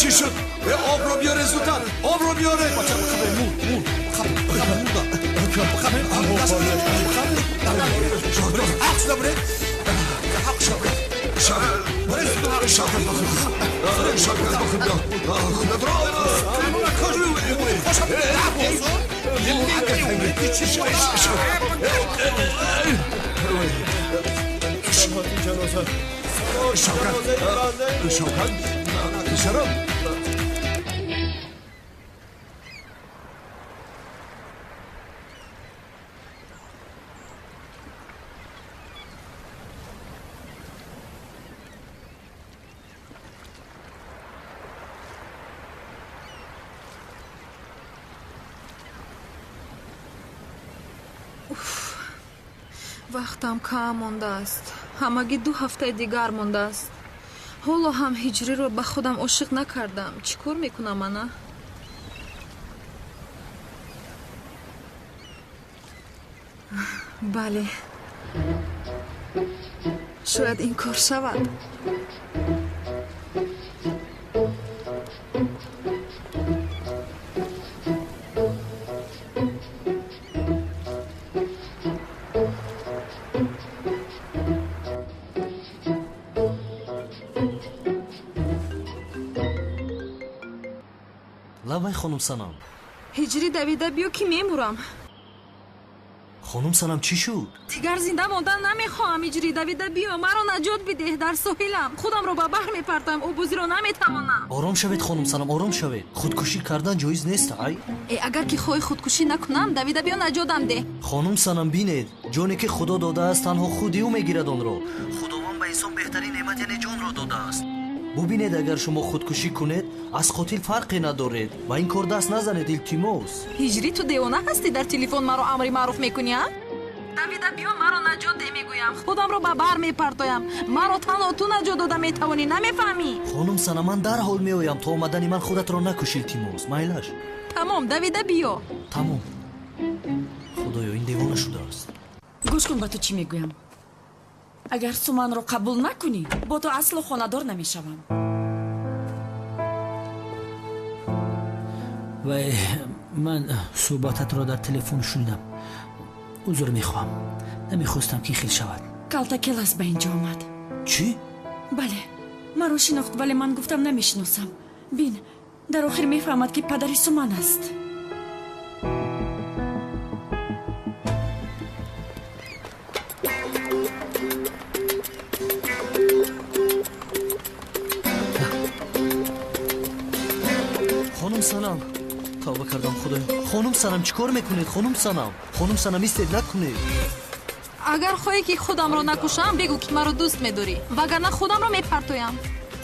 Чӣ шуд? Обро биёре зудтар, обро биёре. Шавкат, Шавкат, писарам. Вақтам кам мондааст. Ҳамагӣ 2 ҳафтаи дигар мондааст. Ҳоло ҳам ҳиҷриро ба худам ошиқ накардам. Чӣ кор мекунам ана? Бале, шояд ин кор шавад. Лабай, хонум Санам. Ҳиҷрӣ, давида биё, ки мемурам. Хонум Санам, чӣ шуд? Дигар зинда мондан намехоҳам. Ҳиҷрӣ, давида биё, маро наҷот бидеҳ. Дар соҳилам, худамро ба баҳр мепартам, обозиро наметавонам. Ором шавед, хонум Санам, ором шавед. Худкушӣ кардан ҷоиз нест. Ай, э, агар ки хоҳӣ худкушӣ накунам, давида биё, наҷотам деҳ. Хонум Санам, бинед, ҷоне ки Худо додааст, танҳо худи ӯ мегирад онро. Худованд ба инсон беҳтарин неъмат, яъне ҷонро додааст. Бубинед, агар шумо худкушӣ кунед, аз қотил фарқе надоред. Ба ин кор даст назанед, илтимос. Ҳиҷрӣ, ту девона ҳастӣ? Дар телефон маро амри маъруф мекунӣ, а? Давида биё, маро наҷот деҳ, мегӯям. Худамро ба баҳр мепартоям. Маро танҳо ту наҷот дода метавонӣ, намефаҳмӣ? Хонум Санам, ман дарҳол меоям. То омадани ман худатро накуш, илтимос. Майлаш. Тамом, давида биё. Тамом. Худоё, ин девона шудааст. Гӯш кун, ба ту чӣ мегӯям. Агар Суманро қабул накунӣ, бо ту асло хонадор намешавам. Вай, ман суҳбататро дар телефон шунидам. Узр мехоҳам, намехостам, ки хел шавад. Калтакелас ба инҷо омад. Чӣ? Бале, маро шинохт, вале ман гуфтам намешиносам. Бин, дар охир мефаҳмад, ки падари Суман аст. Хонум Санам, тавба кардам, худоё. Хонум Санам, чӣ кор мекунед? Хонум Санам, хонум Санам, истед, накунед. Агар хоҳӣ, ки худамро накушам, бигӯ, ки маро дӯст медорӣ, вагарна худамро мепартоям.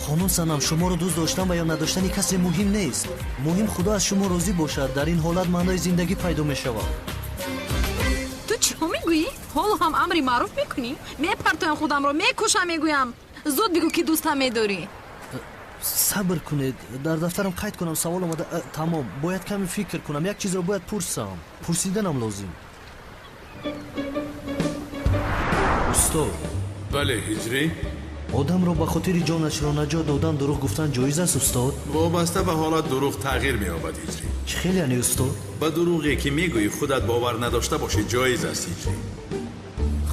Хонум Санам, шуморо дӯст доштан ва ё надоштани касе муҳим нест. Муҳим, Худо аз шумо розӣ бошад. Дар ин ҳолат маънои зиндагӣ пайдо мешавад. Ту чиҳо мегӯӣ? Ҳоло ҳам амри маъруф мекунӣ? Мепартоям худамро, мекушам, мегӯям. Зуд бигӯ, ки дӯстам медорӣ. Сабр кунед, дар дафтарам қайд кунам. Савол омада. Тамом, бояд каме фикр кунам. Як чизро бояд пурсам, пурсиданам лозим. Устод. Бале, ҳиҷрӣ. Одамро ба хотири ҷонашро наҷот додан дурӯғ гуфтан ҷоиз аст, устод? Вобаста ба ҳолат дурӯғ тағйир меёбад, ҳиҷрӣ. Чӣ хел яъне, устод? Ба дурӯғе, ки мегӯӣ, худат бовар надошта бошӣ, ҷоиз аст, ҳиҷрӣ.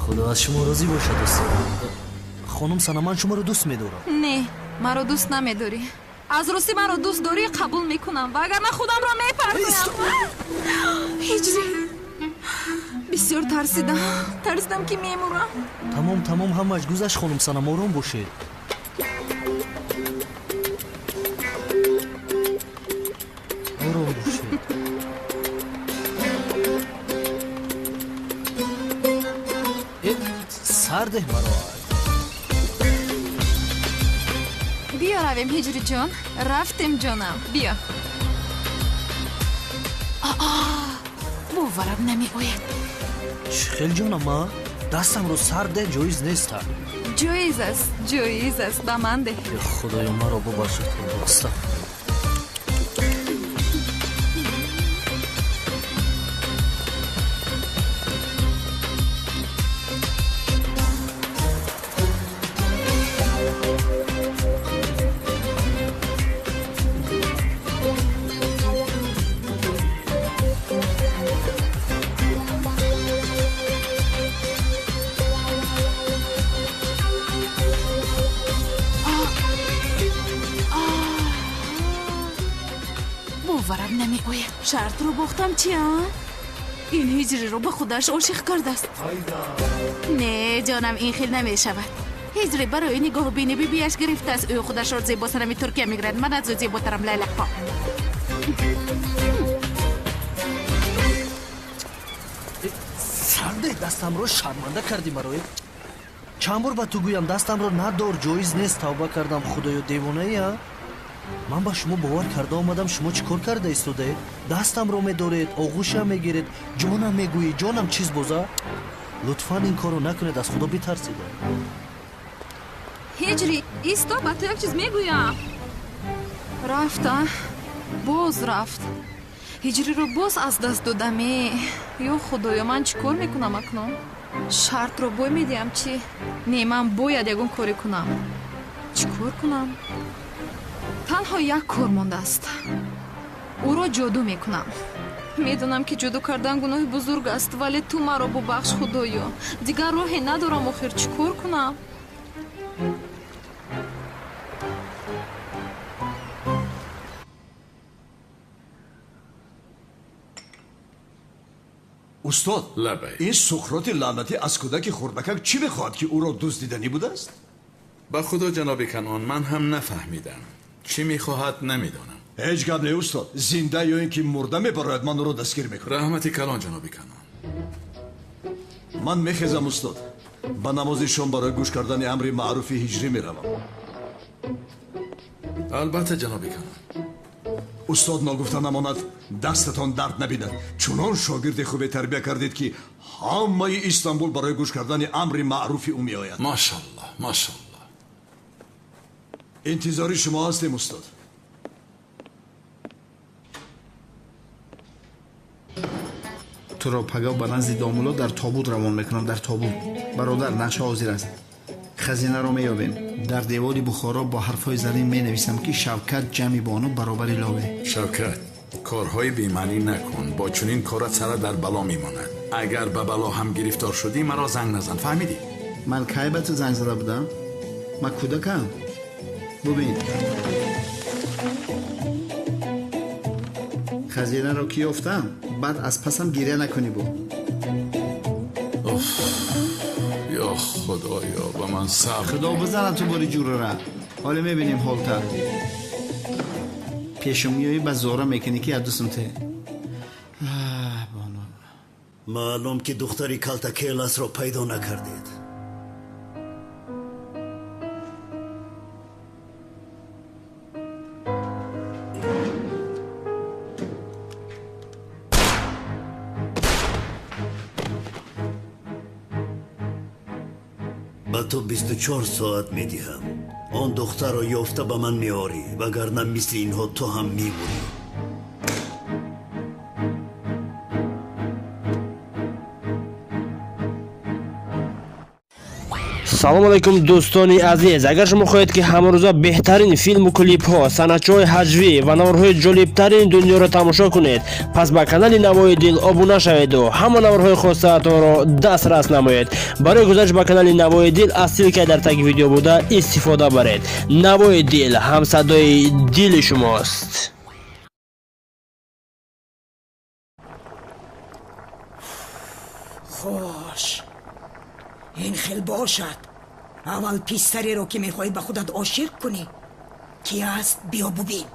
Худо аз шумо розӣ бошад, устод. Хонум Сана, ман шуморо дӯст медорам. Не, маро дӯст намедорӣ. Аз ростӣ маро дӯст дорӣ, қабул мекунам, вагарна худамро мепартоям. Ҳиҷрӣ, бисёр тарсидам, тарсидам, ки мемурам. Тамом, тамом, ҳамааш гузашт, хонум Санам, ором бошед. Ором бошед. Э, сардеҳ маро. Биё, равем, ҳиҷриҷон. Рафтем, ҷонам, биё. Боварам намеояд. Чӣ хел, ҷонам, а? Дастамро сард деҳ ҷоиз нест. Ҷоиз аст, ҷоиз аст, ба ман деҳ. Э, худоё, маро бубахшед. Астағфир. Мебарояд. Шартро бохтам чи, а? Ин ҳиҷриро ба худаш ошиқ кардааст. Не, ҷонам, ин хел намешавад. Ҳиҷри барои нигоҳубини бибиаш гирифтааст. Ӯ худашро зебосанами Туркия мегирад. Ман аз ӯ зеботарам, лайлақпо. Сарде, дастамро шарманда кардӣ мароед. Чанд бор ба ту гӯям, дастамро надор, ҷоиз нест. Тавба кардам, худоё, девонаи, а? Ман ба шумо бовар карда омадам, шумо чӣ кор карда истодаед? Дастамро медоред, оғӯшам мегиред, ҷонам мегӯӣ, ҷонам чиз боза? Лутфан ин корро накунед, аз худо битарсед. Ҳиҷри, исто, ба ту як чиз мегӯям. Рафт, а? Боз рафт. Ҳиҷриро боз аз даст додам, е. Ё худоё, ман чӣ кор мекунам акнун? Шартро бой медиҳам чӣ? Не, ман бояд ягон коре кунам. Чӣ кор кунам? Танҳо як кор мондааст. Ӯро ҷоду мекунам. Медонам, ки ҷоду кардан гуноҳи бузург аст, вале ту маро бубахш, худоё. Дигар роҳе надорам, охир чӣ кор кунам? Устод, лабай. Ин Суқроти лаънатӣ аз кӯдаки хурдакак чӣ мехоҳад, ки ӯро дуздиданӣ будааст? Ба худо, ҷаноби Канон, ман ҳам нафаҳмидам. Чӣ мехоҳад, намедонам. Ҳеҷ гап не, устод. Зинда ё ин ки мурда мебарояд, ман ӯро дастгир мекунам. Раҳмати калон, ҷаноби Канон. Ман мехезам, устод. Ба намози шом барои гӯш кардани амри маъруфи ҳиҷрӣ меравам. Албатта, ҷаноби Канон. Устод, ногуфта намонад, дастатон дард набинад. Чунон шогирди хубе тарбия кардед, ки ҳамаи Истанбул барои гӯш кардани амри маъруфи ӯ меояд. Машаллоҳ, машаллоҳ. Интизори шумо ҳастем, устод. Туро пагоҳ ба назди домулло дар тобут равон мекунам, дар тобут. Бародар, нақша ҳозир аст. Хазинаро меёбем. Дар девори Бухоро бо ҳарфҳои зарин менависам, ки Шавкат ҷамъи бону баробари лове. Шавкат, корҳои бемаънӣ накун. Бо чунин корат сара дар бало мемонад. Агар ба бало ҳам гирифтор шудӣ, маро занг назан, фаҳмидӣ? Ман кай ба ту занг зада будам? Ман кӯдакам. Бубин, хазинаро ки ёфтам, баъд аз пасам гиря накунӣ бу. Уф, ё худоё, ба ман сабр. Худо бизанад ту бори ҷурара. Ҳоле мебинем ҳолта. Пешум меоӣ, ба зора мекунӣ, ки ядусумте. Бону. Маълум ки духтари калтакеласро пайдо накардед. Ба ту 24 соат медиҳам. Он духтарро ёфта ба ман меорӣ, вагарна мисли инҳо ту ҳам мемурӣ. Салом алайкум, дӯстони азиз. Агар шумо хоҳед, ки ҳамарӯза беҳтарин филму клипҳо, санъатчиҳои ҳаҷвӣ ва наворҳои ҷолибтарини дунёро тамошо кунед, пас ба канали Навои Дил обуна шаведу ҳама наворҳои хостаатонро дастрас намоед. Барои гузариш ба канали Навои Дил аз ссылка и дар таги видео буда истифода баред. Навои Дил ҳамсадои дили шумост. Хош, ин хел бошад. Аввал писареро, ки мехоҳӣ ба худат ошиқ кунӣ, ки аст, биё бубин.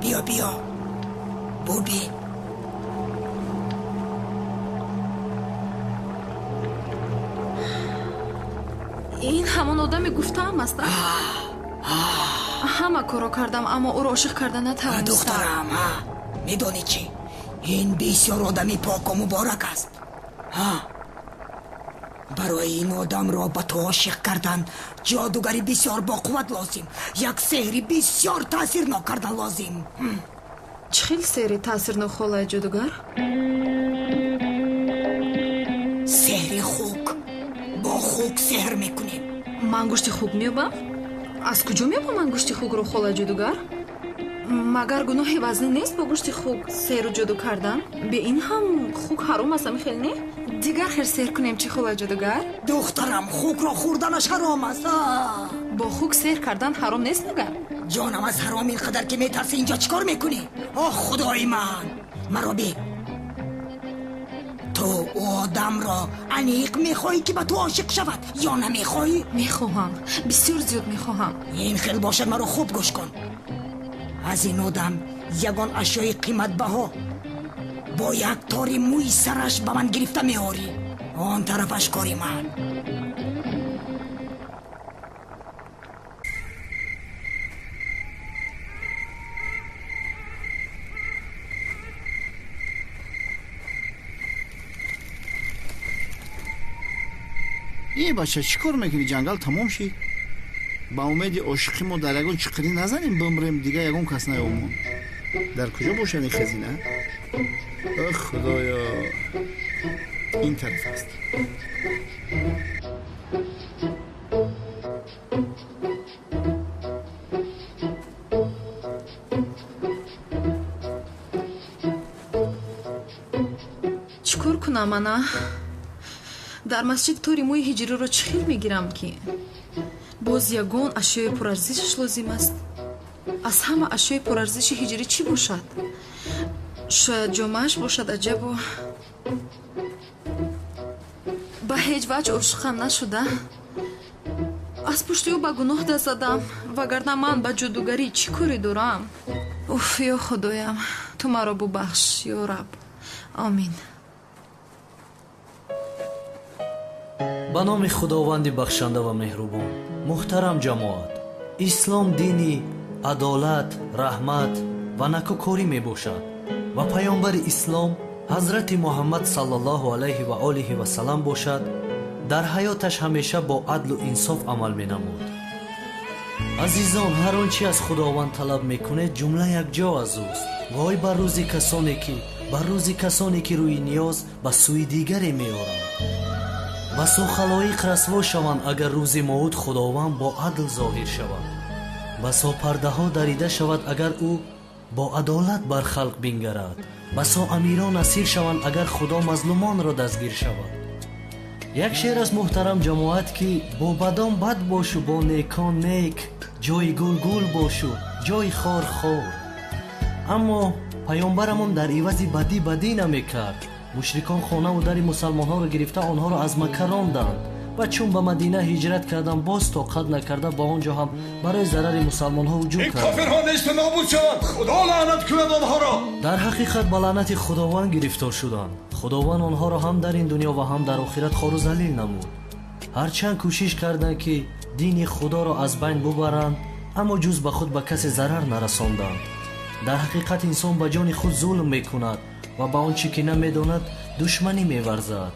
Биё, биё, бубин. Ин ҳамон одаме гуфтаам аст, а? Ҳама корро кардам, аммо ӯро ошиқ карда натавонистам. Духтарам, медонӣ чӣ? Ин бисёр одами поку муборак аст. Барои ин одамро ба ту ошиқ кардан ҷодугари бисёр боқувват лозим, як сеҳри бисёр таъсирнок кардан лозим. Чӣ хел сеҳри таъсирнок, холаи ҷодугар? Сеҳри хук. Бо хук сеҳр мекунем. Ман гӯшти хук меёбам? Аз куҷо меёбам ман гӯшти хукро, холаи ҷодугар? Магар гуноҳи вазнин нест бо гӯшти хук сеҳру ҷоду кардан? Бе ин ҳам хук ҳаром аст, ами хел не? Дигар хел сеҳр кунем чӣ, холаи ҷодугар? Духтарам, хукро хӯрданаш ҳаром аст. Бо хук сеҳр кардан ҳаром нест магар? Ҷонам, аз ҳаром ин қадар ки метарсӣ, инҷо чӣ кор мекунӣ? Оҳ, худои ман, маро бе. Ту одамро аниқ мехоҳӣ ки ба ту ошиқ шавад ё намехоҳӣ? Мехоҳам, бисёр зиёд мехоҳам. Ин хел бошад, маро хуб гӯш кун. Аз ин одам ягон ашёи қиматбаҳо бо як тори мӯи сараш ба ман гирифта меорӣ. Он тарафаш кори ман. Е бача, чӣ кор мекунӣ? Ҷангал тамом шид. Ба умеди ошиқӣ мо дар ягон чиқирӣ назанем, бимрем, дига ягон кас наёмон. Дар куҷо бошад ин хазина? Ох, худоё, ин тараф аст. Чӣ кор кунам ана? Дар масҷид тори мӯи ҳиҷриро чӣ хел мегирам, ки боз ягон ашёи пурарзишаш лозим аст? Аз ҳама ашёи пурарзиши ҳиҷрӣ чӣ бошад? Шояд ҷомааш бошад. Аҷабу, ба ҳеҷ ваҷ ошиқам нашуда. Аз пушти ӯ ба гуноҳ даст задам, вагарна ман ба ҷодугарӣ чӣ коре дорам? Уф, ё худоям, ту маро бубахш, ё раб. Омин. Ба номи Худованди бахшанда ва меҳрубон. Муҳтарам ҷамоат, ислом дини адолат, раҳмат ва накӯкорӣ мебошад ва паёмбари ислом ҳазрати Муҳаммад саллаллоҳу алайҳи ва олиҳи васалам бошад, дар ҳаёташ ҳамеша бо адлу инсоф амал менамуд. Азизон, ҳар он чи аз Худованд талаб мекунед, ҷумла якҷо аз ӯст. Вой бар рӯзи касоне ки рӯи ниёз ба сӯи дигаре меоранд. Басо халоиқ расво шаванд, агар рӯзи мауд Худованд бо адл зоҳир шавад. Басо пардаҳо дарида шавад, агар ӯ бо адолат бар халқ бингарад. Басо амирон асир шаванд, агар Худо мазлумонро дастгир шавад. Як шеър аст, муҳтарам ҷамоат, ки бо бадон бад бошу, бо некон нек, ҷои гул гул бошу, ҷои хор хор. Аммо паёмбарамон дар ивази бадӣ бадӣ намекард. Мушрикон хонаву дари мусалмонҳоро гирифта онҳоро аз Макка ронданд ва чун ба Мадина ҳиҷрат карданд, боз тоқат накарда ба он ҷо ҳам барои зарари мусалмонҳо ҳуҷум Ин карданд. кофирҳо несту нобуд шаванд, Худо лаънат кунад онҳоро. Дар ҳақиқат ба лаънати Худованд гирифтор шуданд. Худованд онҳоро ҳам дар ин дунё ва ҳам дар охират хору залил намуд. Ҳарчанд кӯшиш карданд, ки дини Худоро аз байн бубаранд, аммо ҷуз ба худ ба касе зарар нарасонданд. Дар ҳақиқат инсон ба ҷони худ зулм мекунад ва ба он чӣ ки намедонад душманӣ меварзад.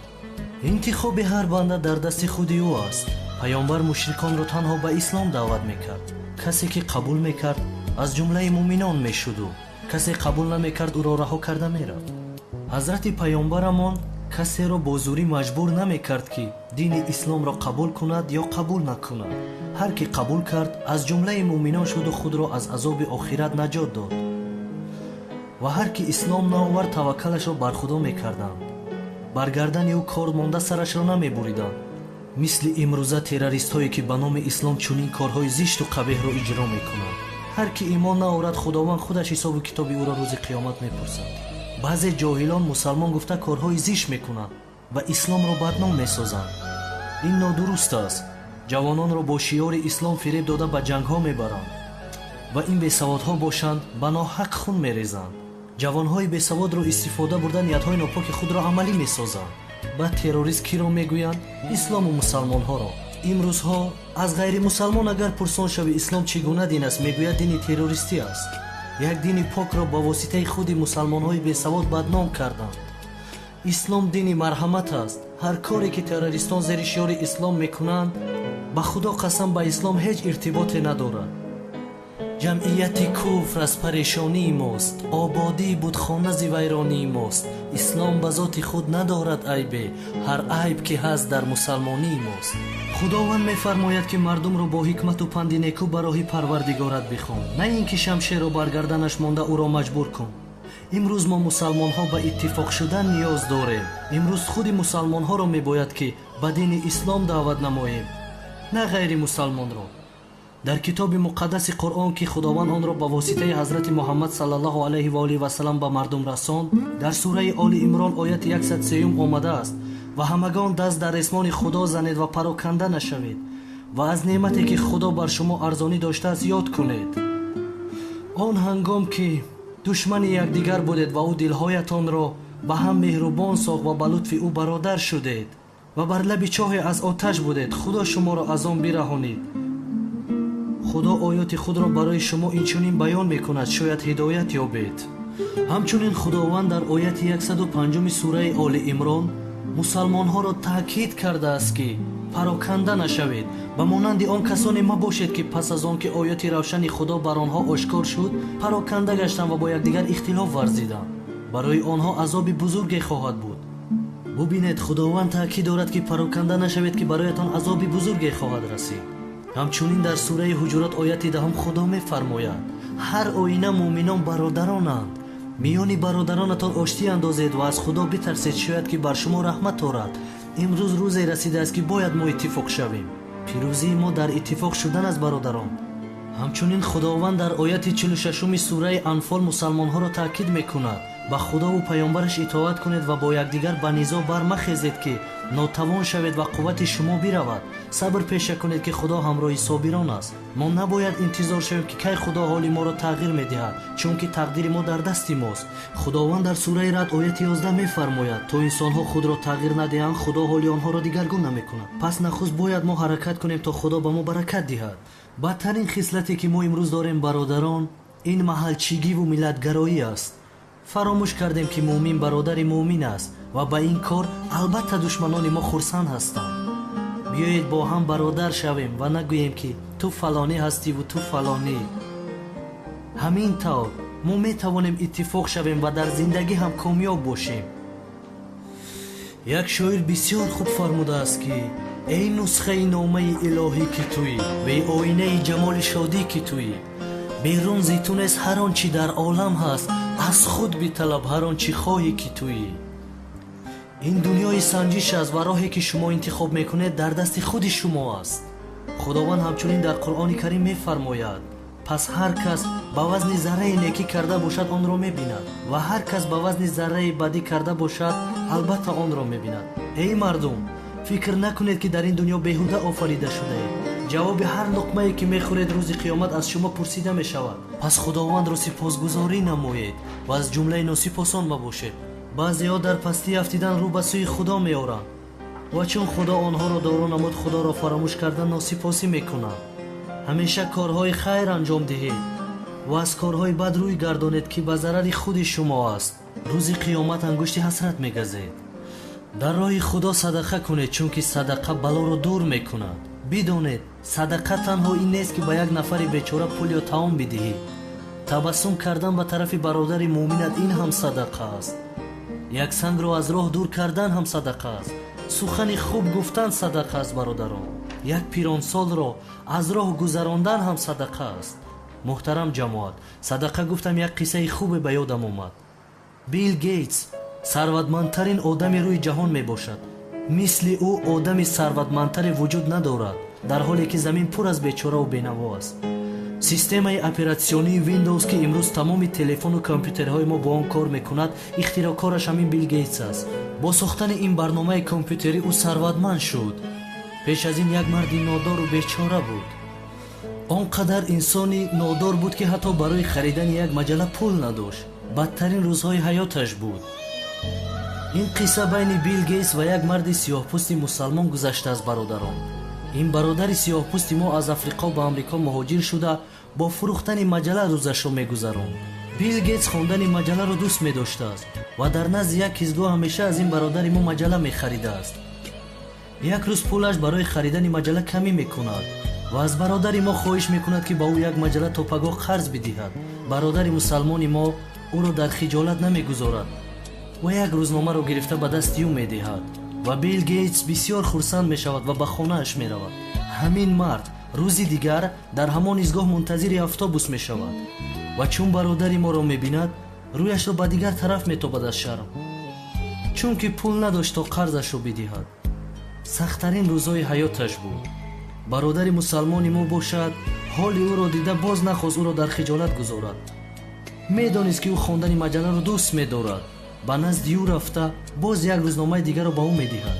Интихоби ҳар банда дар дасти худи ӯ аст. Паёмбар мушриконро танҳо ба ислом даъват мекард. Касе ки қабул мекард, аз ҷумлаи муъминон мешуду касе қабул намекард, ӯро раҳо карда мерафт. Ҳазрати паёмбарамон касеро бо зӯрӣ маҷбур намекард, ки дини исломро қабул кунад ё қабул накунад. Ҳар ки қабул кард, аз ҷумлаи муъминон шуду худро аз азоби охират наҷот дод. Ва ҳар ки ислом наовард, таваккалашро бар Худо мекарданд. Бар гардани ӯ кор монда сарашро намебуриданд. Мисли имрӯза террористҳое, ки ба номи ислом чунин корҳои зишту қабеҳро иҷро мекунанд. Ҳар ки имон наорад, Худованд худаш ҳисобу китоби ӯро рӯзи қиёмат мепурсад. Баъзе ҷоҳилон мусалмон гуфта корҳои зишт мекунанд ва исломро бадном месозанд. Ин нодуруст аст. Ҷавононро бо шиёри ислом фиреб дода ба ҷангҳо мебаранд ва ин бесаводҳо бошанд, ба ноҳақ хун мерезанд. Ҷавонҳои бесаводро истифода бурда ниятҳои нопоки худро амалӣ месозанд. Баъд террорист киро мегӯянд? Ислому мусалмонҳоро. Имрӯзҳо аз ғайримусалмон агар пурсон шави ислом чӣ гуна дин аст, мегӯяд дини террористӣ аст. Як дини покро ба воситаи худи мусалмонҳои бесавод бадном карданд. Ислом дини марҳамат аст. Ҳар коре ки террористон зери шиори ислом мекунанд, ба Худо қасам, ба ислом ҳеҷ иртиботе надорад. Ҷамъияти куфр аз парешонии мост, ободии будхона зи вайронии мост. Ислом ба зоти худ надорад айбе, ҳар айб ки ҳаст дар мусалмонии мост. Худованд мефармояд, ки мардумро бо ҳикмату панди неку ба роҳи Парвардигорат бихон, на ин ки шамшерро бар гарданаш монда ӯро маҷбур кун. Имрӯз мо мусалмонҳо ба иттифоқ шудан ниёз дорем. Имрӯз худи мусалмонҳоро мебояд, ки ба дини ислом даъват намоем, на ғайри мусалмонро. Дар китоби муқаддаси Қуръон, ки Худованд онро ба воситаи ҳазрати Муҳаммад саллаллоҳу алайҳи ва олиҳи васалам ба мардум расонд, дар сураи Оли Имрон ояти 103 омадааст: ва ҳамагон даст дар ресмони Худо занед ва пароканда нашавед ва аз неъмате ки Худо бар шумо арзонӣ доштааст ёд кунед. Он ҳангом ки душмани якдигар будед ва ӯ дилҳоятонро ба ҳам меҳрубон сохт ва ба лутфи ӯ бародар шудед ва бар лаби чоҳе аз оташ будед, Худо шуморо аз он бираҳонид. Худо оёти худро барои шумо инчунин баён мекунад, шояд ҳидоят ёбед. Ҳамчунин Худованд дар ояти 105 сураи Оли Имрон мусалмонҳоро таъкид кардааст, ки пароканда нашавед, ба монанди он касоне мабошед, ки пас аз он ки ояти равшани Худо бар онҳо ошкор шуд, пароканда гаштанд ва бо якдигар ихтилоф варзиданд. Барои онҳо азоби бузурге хоҳад буд. Бубинед, Худованд таъкид дорад, ки пароканда нашавед, ки бароятон азоби бузурге хоҳад расид. Ҳамчунин дар сураи Ҳуҷурот ояти 10 Худо мефармояд: ҳар оина муъминон бародаронанд. Миёни бародаронатон оштӣ андозед ва аз Худо битарсед, шояд ки бар шумо раҳмат орад. Имрӯз рӯзе расидааст, ки бояд мо иттифоқ шавем. Пирӯзии мо дар иттифоқ шудан аст, бародарон. Ҳамчунин Худованд дар ояти 46 сураи Анфол мусалмонҳоро таъкид мекунад: ба Худову паёмбараш итоат кунед ва бо якдигар ба низоъ бармахезед, ки нотавон шавед ва қуввати шумо биравад. Сабр пеша кунед, ки Худо ҳамроҳи собирон аст. Мо набояд интизор шавем, ки кай Худо ҳоли моро тағйир медиҳад, чунки тақдири мо дар дасти мост. Худованд дар сураи Рад ояти 11 мефармояд: то инсонҳо худро тағйир надиҳанд, Худо ҳоли онҳоро дигаргун намекунад. Пас нахуст бояд мо ҳаракат кунем, то Худо ба мо баракат диҳад. Бадтарин хислате ки мо имрӯз дорем, бародарон, ин маҳалчигиву миллатгароӣ аст. Фаромӯш кардем, ки муъмин бародари муъмин аст ва ба ин кор албатта душманони мо хурсанд ҳастанд. Биёед бо ҳам бародар шавем ва нагӯем, ки ту фалонӣ ҳастиву ту фалонӣ. Ҳамин тавр мо метавонем иттифоқ шавем ва дар зиндагӣ ҳам комёб бошем. Як шоир бисёр хуб фармудааст, ки эй нусхаи номаи илоҳӣ ки туӣ, беоинаи ҷамоли шодӣ ки туӣ, берун зи ту нест ҳар он чӣ дар олам ҳаст, аз худ биталаб ҳар он чӣ хоҳӣ ки туӣ. Ин дунёи санҷиш аст ва роҳе ки шумо интихоб мекунед дар дасти худи шумо аст. Худованд ҳамчунин дар Қуръони Карим мефармояд: пас ҳар кас ба вазни зарраи некӣ карда бошад, онро мебинад, ва ҳар кас ба вазни зарраи бадӣ карда бошад, албатта онро мебинад. Эй мардум, фикр накунед, ки дар ин дунё беҳуда офарида шудаед. Ҷавоби ҳар луқмае ки мехӯред рӯзи қиёмат аз шумо пурсида мешавад. Пас Худовандро сипосгузорӣ намоед ва аз ҷумлаи носипосон мабошед. Баъзеҳо дар пастӣ афтидан рӯ ба сӯи Худо меоранд ва чун Худо онҳоро дору намуд, Худоро фаромӯш карда носипосӣ мекунанд. Ҳамеша корҳои хайр анҷом диҳед ва аз корҳои бад рӯй гардонед, ки ба зарари худи шумо аст. Рӯзи қиёмат ангушти ҳасрат мегазед. Дар роҳи Худо садақа кунед, чунки садақа балоро дур мекунад. Бидонед, садақа танҳо ин нест, ки ба як нафари бечора пул ё таом бидиҳӣ. Табассум кардан ба тарафи бародари муъминат ин ҳам садақа аст. Як сангро аз роҳ дур кардан ҳам садақа аст. Сухани хуб гуфтан садақа аст, бародарон. Як пиронсолро аз роҳ гузарондан ҳам садақа аст. Муҳтарам ҷамоат, садақа гуфтам, як қиссаи хубе ба ёдам омад. Билл Гейтс сарватмандтарин одами рӯи ҷаҳон мебошад. Мисли ӯ одами сарватмандтаре вуҷуд надорад, дар ҳоле ки замин пур аз бечораву бенаво аст. Системаи оператсионии Windows, ки имрӯз тамоми телефону компютерҳои мо бо он кор мекунад, ихтироъкораш ҳамин Билл Гейтс аст. Бо сохтани ин барномаи компютерӣ ӯ сарватманд шуд. Пеш аз ин як марди нодору бечора буд. Он қадар инсони нодор буд, ки ҳатто барои харидани як маҷалла пул надошт. Бадтарин рӯзҳои ҳаёташ буд. Ин қисса байни Билл Гейтс ва як марди сиёҳпӯсти мусалмон гузаштааст, бародарон. Ин бародари сиёҳпӯсти мо аз Африқо ба Амрико муҳоҷир шуда, бо фурӯхтани маҷалла рӯзашро мегузаронд. Билл Гейтс хондани маҷалларо дӯст медоштааст ва дар назди як ҳизгоҳ ҳамеша аз ин бародари мо маҷалла мехаридааст. Як рӯз пулаш барои харидани маҷалла камӣ мекунад ва аз бародари мо хоҳиш мекунад, ки ба ӯ як маҷалла то пагоҳ қарз бидиҳад. Бародари мусалмони мо ӯро дар хиҷолат намегузорад ва як рӯзномаро гирифта ба дасти ӯ медиҳад ва Билл Гейтс бисёр хурсанд мешавад ва ба хонааш меравад. Ҳамин мард рӯзи дигар дар ҳамон изгоҳ мунтазири автобус мешавад ва чун бародари моро мебинад, рӯяшро ба дигар тараф метобад аз шарм, чунки пул надошт то қарзашро бидиҳад. Сахттарин рӯзҳои ҳаёташ буд. Бародари мусалмони мо бошад, ҳоли ӯро дида боз нахост ӯро дар хиҷолат гузорад. Медонист, ки ӯ хондани маҷалларо дӯст медорад. Ба назди ӯ рафта боз як рӯзномаи дигарро ба ӯ медиҳад.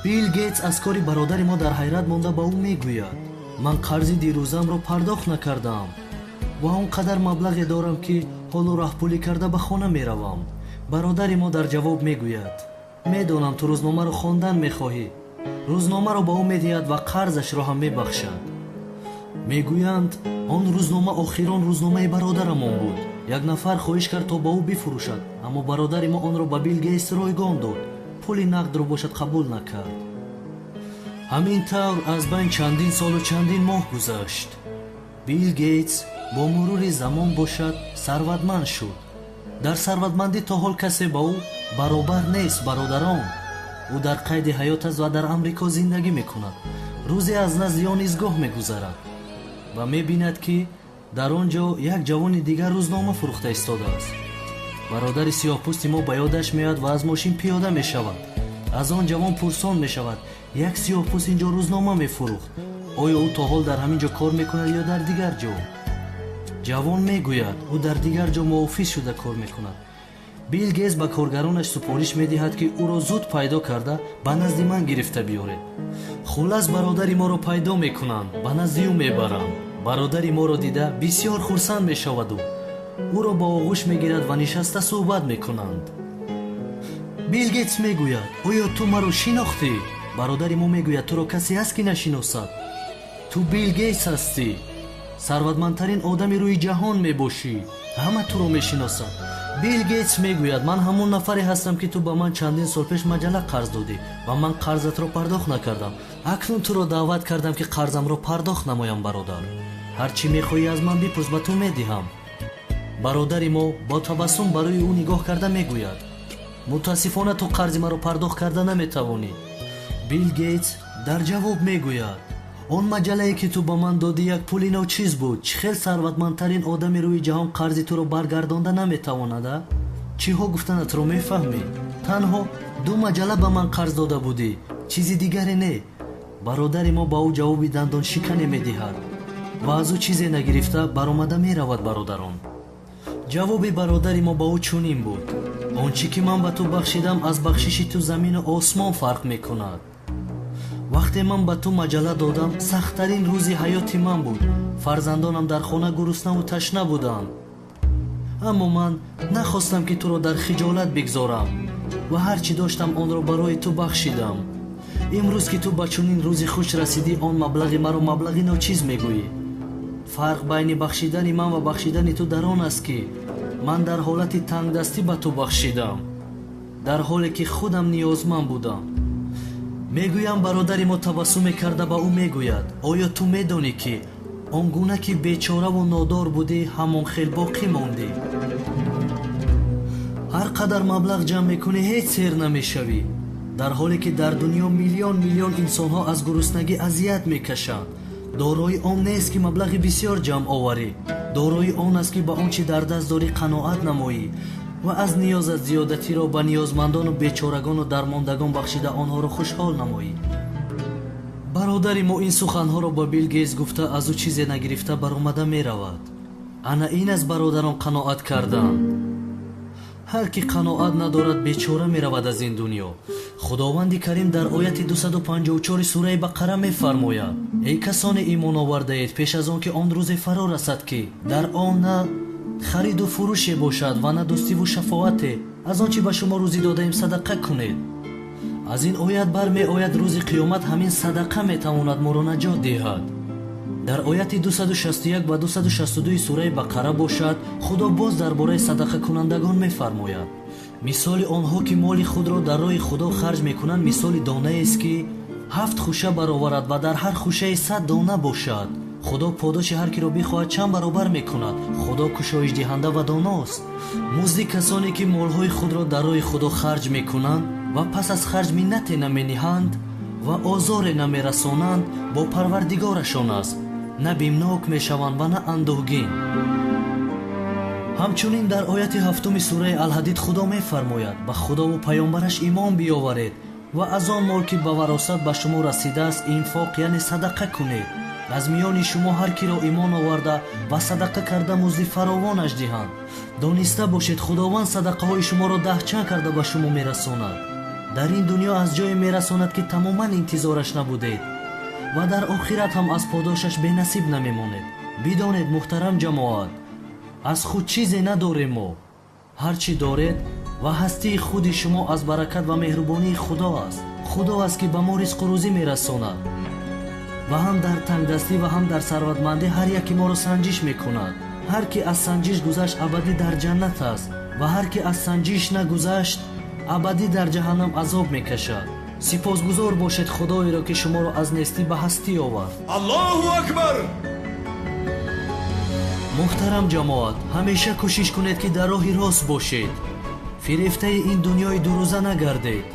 Билл Гейтс аз кори бародари мо дар ҳайрат монда ба ӯ мегӯяд: ман қарзи дирӯзамро пардохт накардаам ва он қадар маблағе дорам, ки ҳоло раҳпулӣ карда ба хона меравам. Бародари мо дар ҷавоб мегӯяд: медонам, ту рӯзномаро хондан мехоҳӣ. Рӯзномаро ба ӯ медиҳад ва қарзашро ҳам мебахшад. Мегӯянд, он рӯзнома охирон рӯзномаи бародарамон буд. Як нафар хоҳиш кард, то ба ӯ бифурӯшад, аммо бародари мо онро ба Билл Гейтс ройгон дод. Пули нақдро бошад қабул накард. Ҳамин тавр аз байн чандин солу чандин моҳ гузашт. Билл Гейтс бо мурури замон бошад сарватманд шуд. Дар сарватмандӣ то ҳол касе ба ӯ баробар нест, бародарон. Ӯ дар қайди ҳаёт аст ва дар Амрико зиндагӣ мекунад. Рӯзе аз назди он изгоҳ мегузарад ва мебинад, ки дар он ҷо як ҷавони дигар рӯзнома фурӯхта истодааст. Бародари сиёҳпӯсти мо ба ёдаш меояд ва аз мошин пиёда мешавад. Аз он ҷавон пурсон мешавад: як сиёҳпӯст ин ҷо рӯзнома мефурӯхт, оё ӯ то ҳол дар ҳамин ҷо кор мекунад ё дар дигар ҷо? Ҷавон мегӯяд, ӯ дар дигар ҷо муофиз шуда кор мекунад. Билл Гейтс ба коргаронаш супориш медиҳад, ки ӯро зуд пайдо карда ба назди ман гирифта биёред. Хуллас, бародари моро пайдо мекунанд, ба назди ӯ мебаранд. Бародари моро дида бисёр хурсанд мешаваду ӯро ба оғӯш мегирад ва нишаста суҳбат мекунанд. Билл Гейтс мегӯяд: оё ту маро шинохтӣ? Бародари мо мегӯяд: туро касе ҳаст, ки нашиносад? Ту Билл Гейтс ҳастӣ, сарватмандтарин одами рӯи ҷаҳон мебошӣ, ҳама туро мешиносад. Билл Гейтс мегӯяд: ман ҳамон нафаре ҳастам, ки ту ба ман чандин сол пеш маҷалла қарз додӣ ва ман қарзатро пардохт накардам. Акнун туро даъват кардам, ки қарзамро пардохт намоям. Бародар, ҳар чӣ мехоҳӣ аз ман бипурс, ба ту медиҳам. Бародари мо бо табассум барои ӯ нигоҳ карда мегӯяд: мутаассифона, ту қарзи маро пардохт карда наметавонӣ. Билл Гейтс дар ҷавоб мегӯяд: он маҷаллае, ки ту ба ман додӣ, як пули ночиз буд. Чӣ хел сарватмандтарин одами рӯи ҷаҳон қарзи туро баргардонда наметавонад? А чиҳо гуфтанатро мефаҳмӣ? Танҳо 2 маҷалла ба ман қарз дода будӣ, чизи дигаре не. Бародари мо ба ӯ ҷавоби дандоншикане медиҳад ва аз ӯ чизе нагирифта баромада меравад. Бародарон, ҷавоби бародари мо ба ӯ чунин буд: он чӣ ки ман ба ту бахшидам, аз бахшиши ту замину осмон фарқ мекунад. Вақте ман ба ту маҷалла додам, сахттарин рӯзи ҳаёти ман буд. Фарзандонам дар хона гуруснаву ташна буданд, аммо ман нахостам, ки туро дар хиҷолат бигзорам ва ҳар чӣ доштам, онро барои ту бахшидам. Имрӯз, ки ту ба чунин рӯзи хуш расидӣ, он маблағи маро маблағи ночиз мегӯӣ. Фарқ байни бахшидани ман ва бахшидани ту дар он аст, ки ман дар ҳолати тангдастӣ ба ту бахшидам, дар ҳоле ки худам ниёзманд будам. Мегӯям, бародари мо табассуме карда ба ӯ мегӯяд: оё ту медонӣ, ки он гуна ки бечораву нодор будӣ, ҳамон хел боқӣ мондӣ? Ҳар қадар маблағ ҷамъ мекунӣ, ҳеҷ сер намешавӣ, дар ҳоле ки дар дунё миллион миллион инсонҳо аз гуруснагӣ азият мекашанд. Дорои он нест, ки маблағи бисёр ҷамъ оварӣ. Дорои он аст, ки ба он чӣ дар даст дорӣ қаноат намоӣ ва аз ниёзат зиёдатиро ба ниёзмандону бечорагону дармондагон бахшида онҳоро хушҳол намоӣ. Бародари мо ин суханҳоро ба Билл Гейтс гуфта, аз ӯ чизе нагирифта баромада меравад. Ана ин аз бародарон қаноат кардан. Ҳар ки қаноат надорад, бечора меравад аз ин дунё. Худованди Карим дар ояти 254 сураи Бақара мефармояд: эй касоне имон овардаед, пеш аз он ки он рӯзе фаро расад, ки дар он на хариду фурӯше бошад ва на дӯстиву шафоате, аз он чӣ ба шумо рӯзӣ додаем садақа кунед. Аз ин оят бармеояд, рӯзи қиёмат ҳамин садақа метавонад моро наҷот диҳад. Дар ояти 261 ва 262 сураи Бақара бошад, Худо боз дар бораи садақакунандагон мефармояд. Мисоли онҳо ки моли худро дар роҳи Худо харҷ мекунанд, мисоли донаест ки 7 хуша бароварад ва дар ҳар хушае 100 дона бошад. Худо подоши ҳар киро бихоҳад чанд баробар мекунад. Худо кушоишдиҳанда ва доност. Музди касоне ки молҳои худро дар роҳи Худо харҷ мекунанд ва пас аз харҷ миннате намениҳанд ва озоре намерасонанд, бо Парвардигорашон аст. На бимнок мешаванд ва на андӯҳгин. Ҳамчунин дар ояти 7 сураи Алҳадид Худо мефармояд: ба Худову паёмбараш имон биёваред ва аз он мол ки ба варосат ба шумо расидааст инфоқ, яъне садақа кунед. Аз миёни шумо ҳар киро имон оварда ва садақа карда музди фаровонаш диҳанд. Дониста бошед, Худованд садақаҳои шуморо 10 чанд карда ба шумо мерасонад. Дар ин дунё аз ҷое мерасонад ки тамоман интизораш набудед ва дар охират ҳам аз подошаш бенасиб намемонед. Бидонед, муҳтарам ҷамоат, аз худ чизе надорем мо. Ҳар чӣ доред ва ҳастии худи шумо аз баракат ва меҳрубонии Худо аст. Худо аст ки ба мо ризқу рӯзӣ мерасонад ва ҳам дар тангдастӣ ва ҳам дар сарватмандӣ ҳар яке моро санҷиш мекунад. Ҳар ки аз санҷиш гузашт, абадӣ дар ҷаннат аст ва ҳар ки аз санҷиш нагузашт, абадӣ дар ҷаҳаннам азоб мекашад. Сипосгузор бошед Худоеро ки шуморо аз нестӣ ба ҳастӣ овард. Аллоҳу акбар! Муҳтарам ҷамоат, ҳамеша кӯшиш кунед ки дар роҳи рост бошед. Фирефтаи ин дунёи дурӯза нагардед.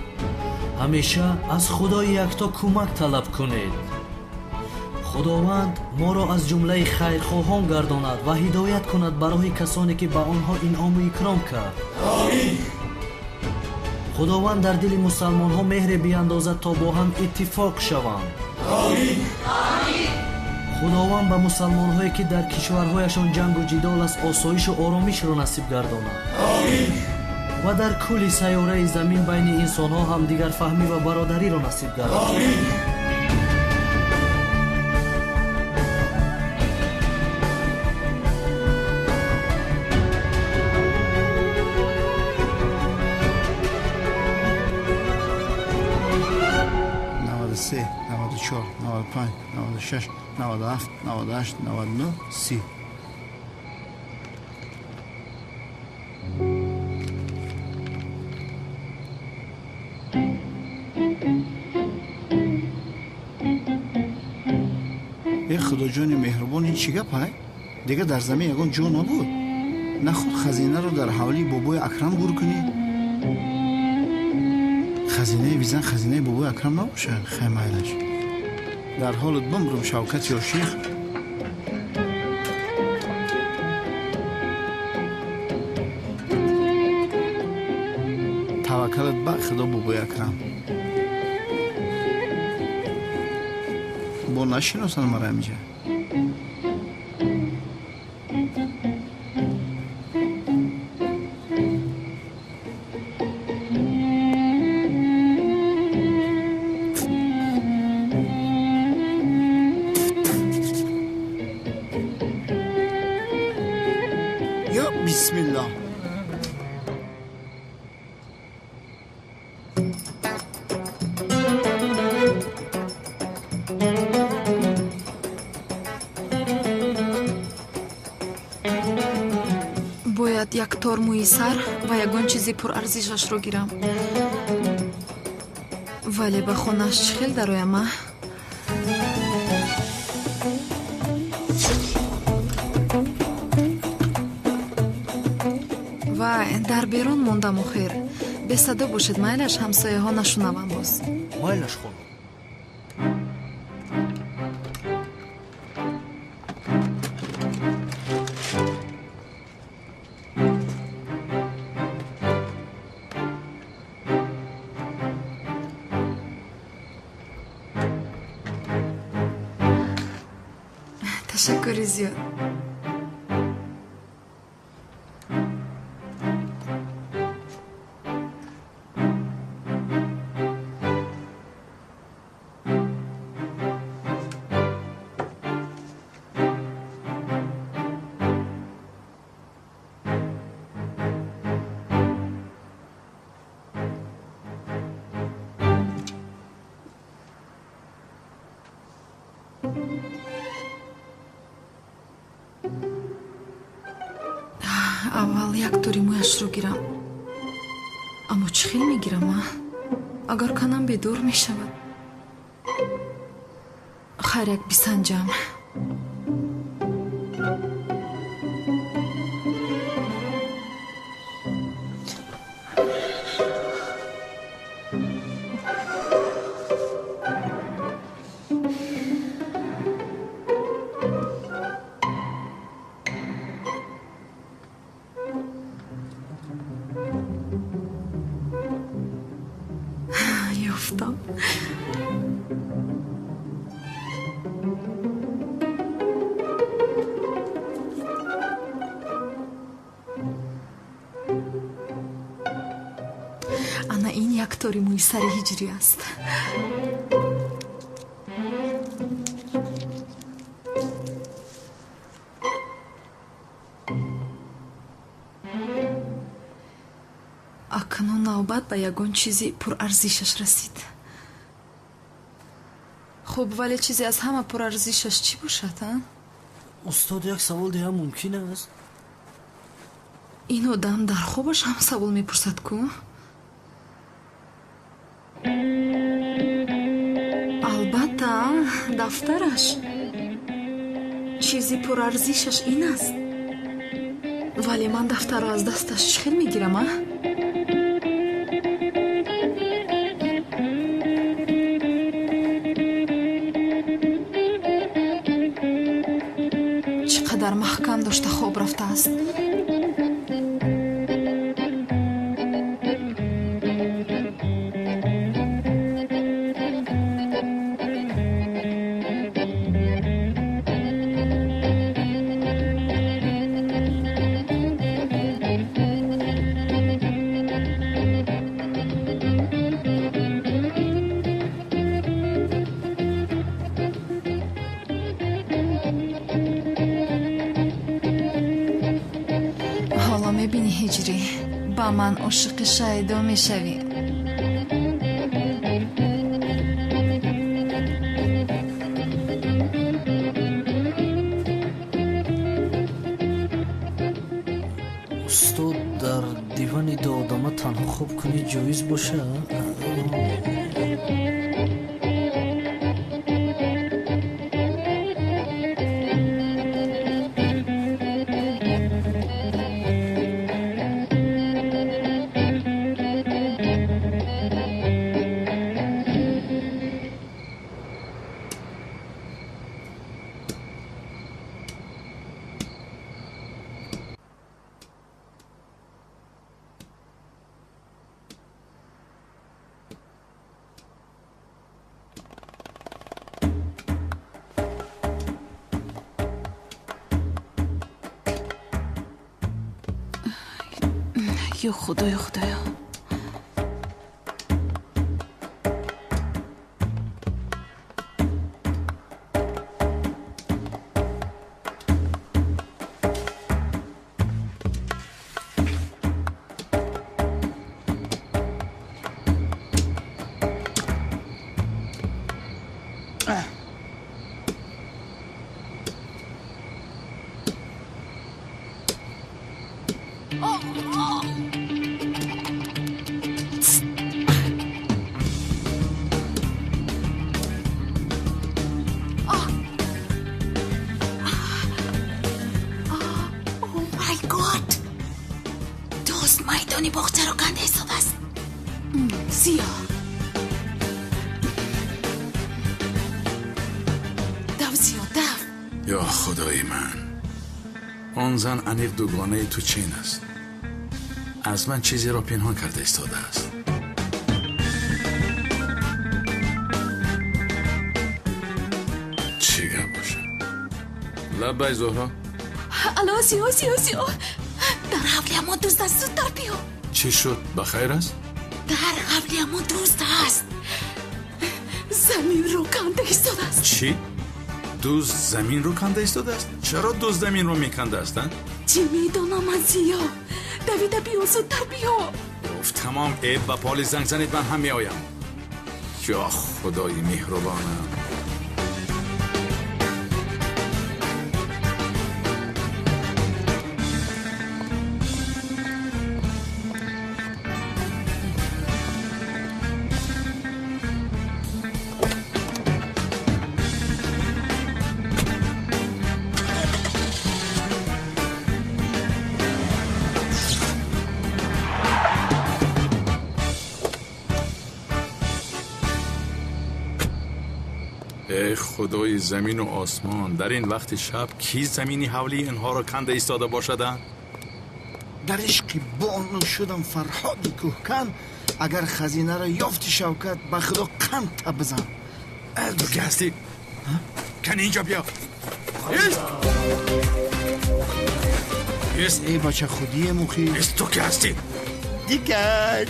Ҳамеша аз Худои якто кӯмак талаб кунед. Худованд моро аз ҷумлаи хайрхоҳон гардонад ва ҳидоят кунад ба роҳи касоне ки ба онҳо инъому икром кард. Омин. Худованд дар дили мусалмонҳо меҳре биандозад то бо ҳам иттифоқ шаванд. Омин. Худованд ба мусалмонҳое ки дар кишварҳояшон ҷангу ҷидол аст осоишу оромишро насиб гардонад. Омин. Ва дар кулли сайёраи замин байни инсонҳо ҳамдигарфаҳмӣ ва бародариро насиб гардонад. Омин. 93, 94, 95, 96, 97, 98, 99, 30. Э Худоҷони меҳрубон, ин чӣ гап ай? Дигар дар замин ягон ҷо набуд. Наход хазинаро дар ҳавлии бобои Акрам гур кунӣ? Хазинаи визан хазинаи бобои Акрам набошад? Хай, майлаш. Дар ҳолат бимрум, Шавкат ё шех. Таваккалат ба Худо, бобои Акрам. Бо нашиносанд мара инҷа. Ё бисмиллоҳ. Бояд як тор мӯи сар ва ягон чизи пурарзишашро гирам. Вале ба хонааш чӣ хел дароям, а? Вай, дар берун мондам охир. Бесадо бошед, майлаш, ҳамсояҳо нашунаванд боз. Майлаш, хонум. Ташаккури зиёд. Як тори мӯяшро гирам. Аммо чӣ хел мегирам, а? Агар канам бедор мешавад. Хайр, як бисанҷам. Ана ин як тори мӯи сари ҳиҷрӣ аст. Акнун навбат ба ягон чизи пурарзишаш расид. Хуб, вале чизе аз ҳама пурарзишаш чӣ бошад, а? Устод, як савол диҳам мумкин аст? Ин одам дар хобаш ҳам савол мепурсад ку? Албатта, дафтараш. Чизи пурарзишаш ин аст. Вале ман дафтарро аз дасташ чӣ хел мегирам, а? Чӣ қадар маҳкам дошта хоб рафтааст. Ҳоло мебинӣ, ҳиҷрӣ, ба ман ошиқи шайдо мешавӣ. Устод, дар дивани ду одама танҳо хоб кунӣ ҷоиз бошад? Ё Худоё, Худоё. Майдони боғчаро канда истодааст. Зиё. Дав, Зиё, дав. Ё худои ман, он зан аниқ дугонаи ту чин аст. Аз ман чизеро пинҳон карда истодааст. Чӣ гап бошад? Лаббай, Зуҳро. Алло, Зиё, Зиё, Зиё. Дар ҳавлиямон дузд аст, зудтар биё. Чӣ шуд? Ба хайр аст? Дар ҳавлиямон дузд аст. Заминро канда истодааст. Чӣ? Дузд заминро канда истодааст? Чаро дузд заминро мекандааст, а? Чӣ медонам ман, Зиё? Давида биё, зудтар биё. Уф, тамом, эб ба полис занг занед, ман ҳам меоям. Ё худои меҳрубонам. Эй худои замину осмон, дар ин вақти шаб ки замини ҳавлии инҳоро канда истода бошада? Дар ишқи бону шудам Фарҳоди кӯҳкан, агар хазинаро ёфти Шавкат, ба худо қанд таб бизан. Ту ки ҳастӣ? Кани инҷо биё. Эй бача, худие мухи. Ту ки ҳастӣ? Дикак.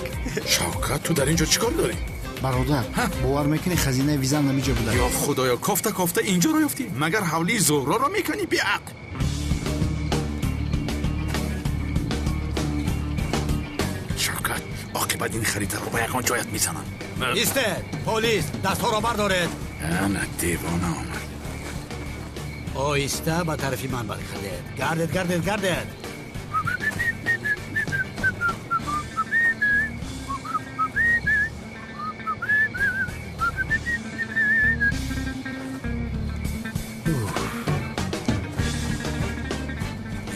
Шавкат, ту дар инҷо чӣ кор дорӣ? Бародар, бовар мекунӣ хазинаи визан ҳамиҷо буда? Ё худоё, кофта кофта инҷоро ёфтӣ? Магар ҳавлии Зуҳроро мекунӣ беақл? Шавкат, оқибат ин харитаро ба ягон ҷоят мезанам. Истед, полис, дастҳоро бардоред. Ана девона омад. Оҳиста ба тарафи ман баргардед. Гардед, гардед, гардед.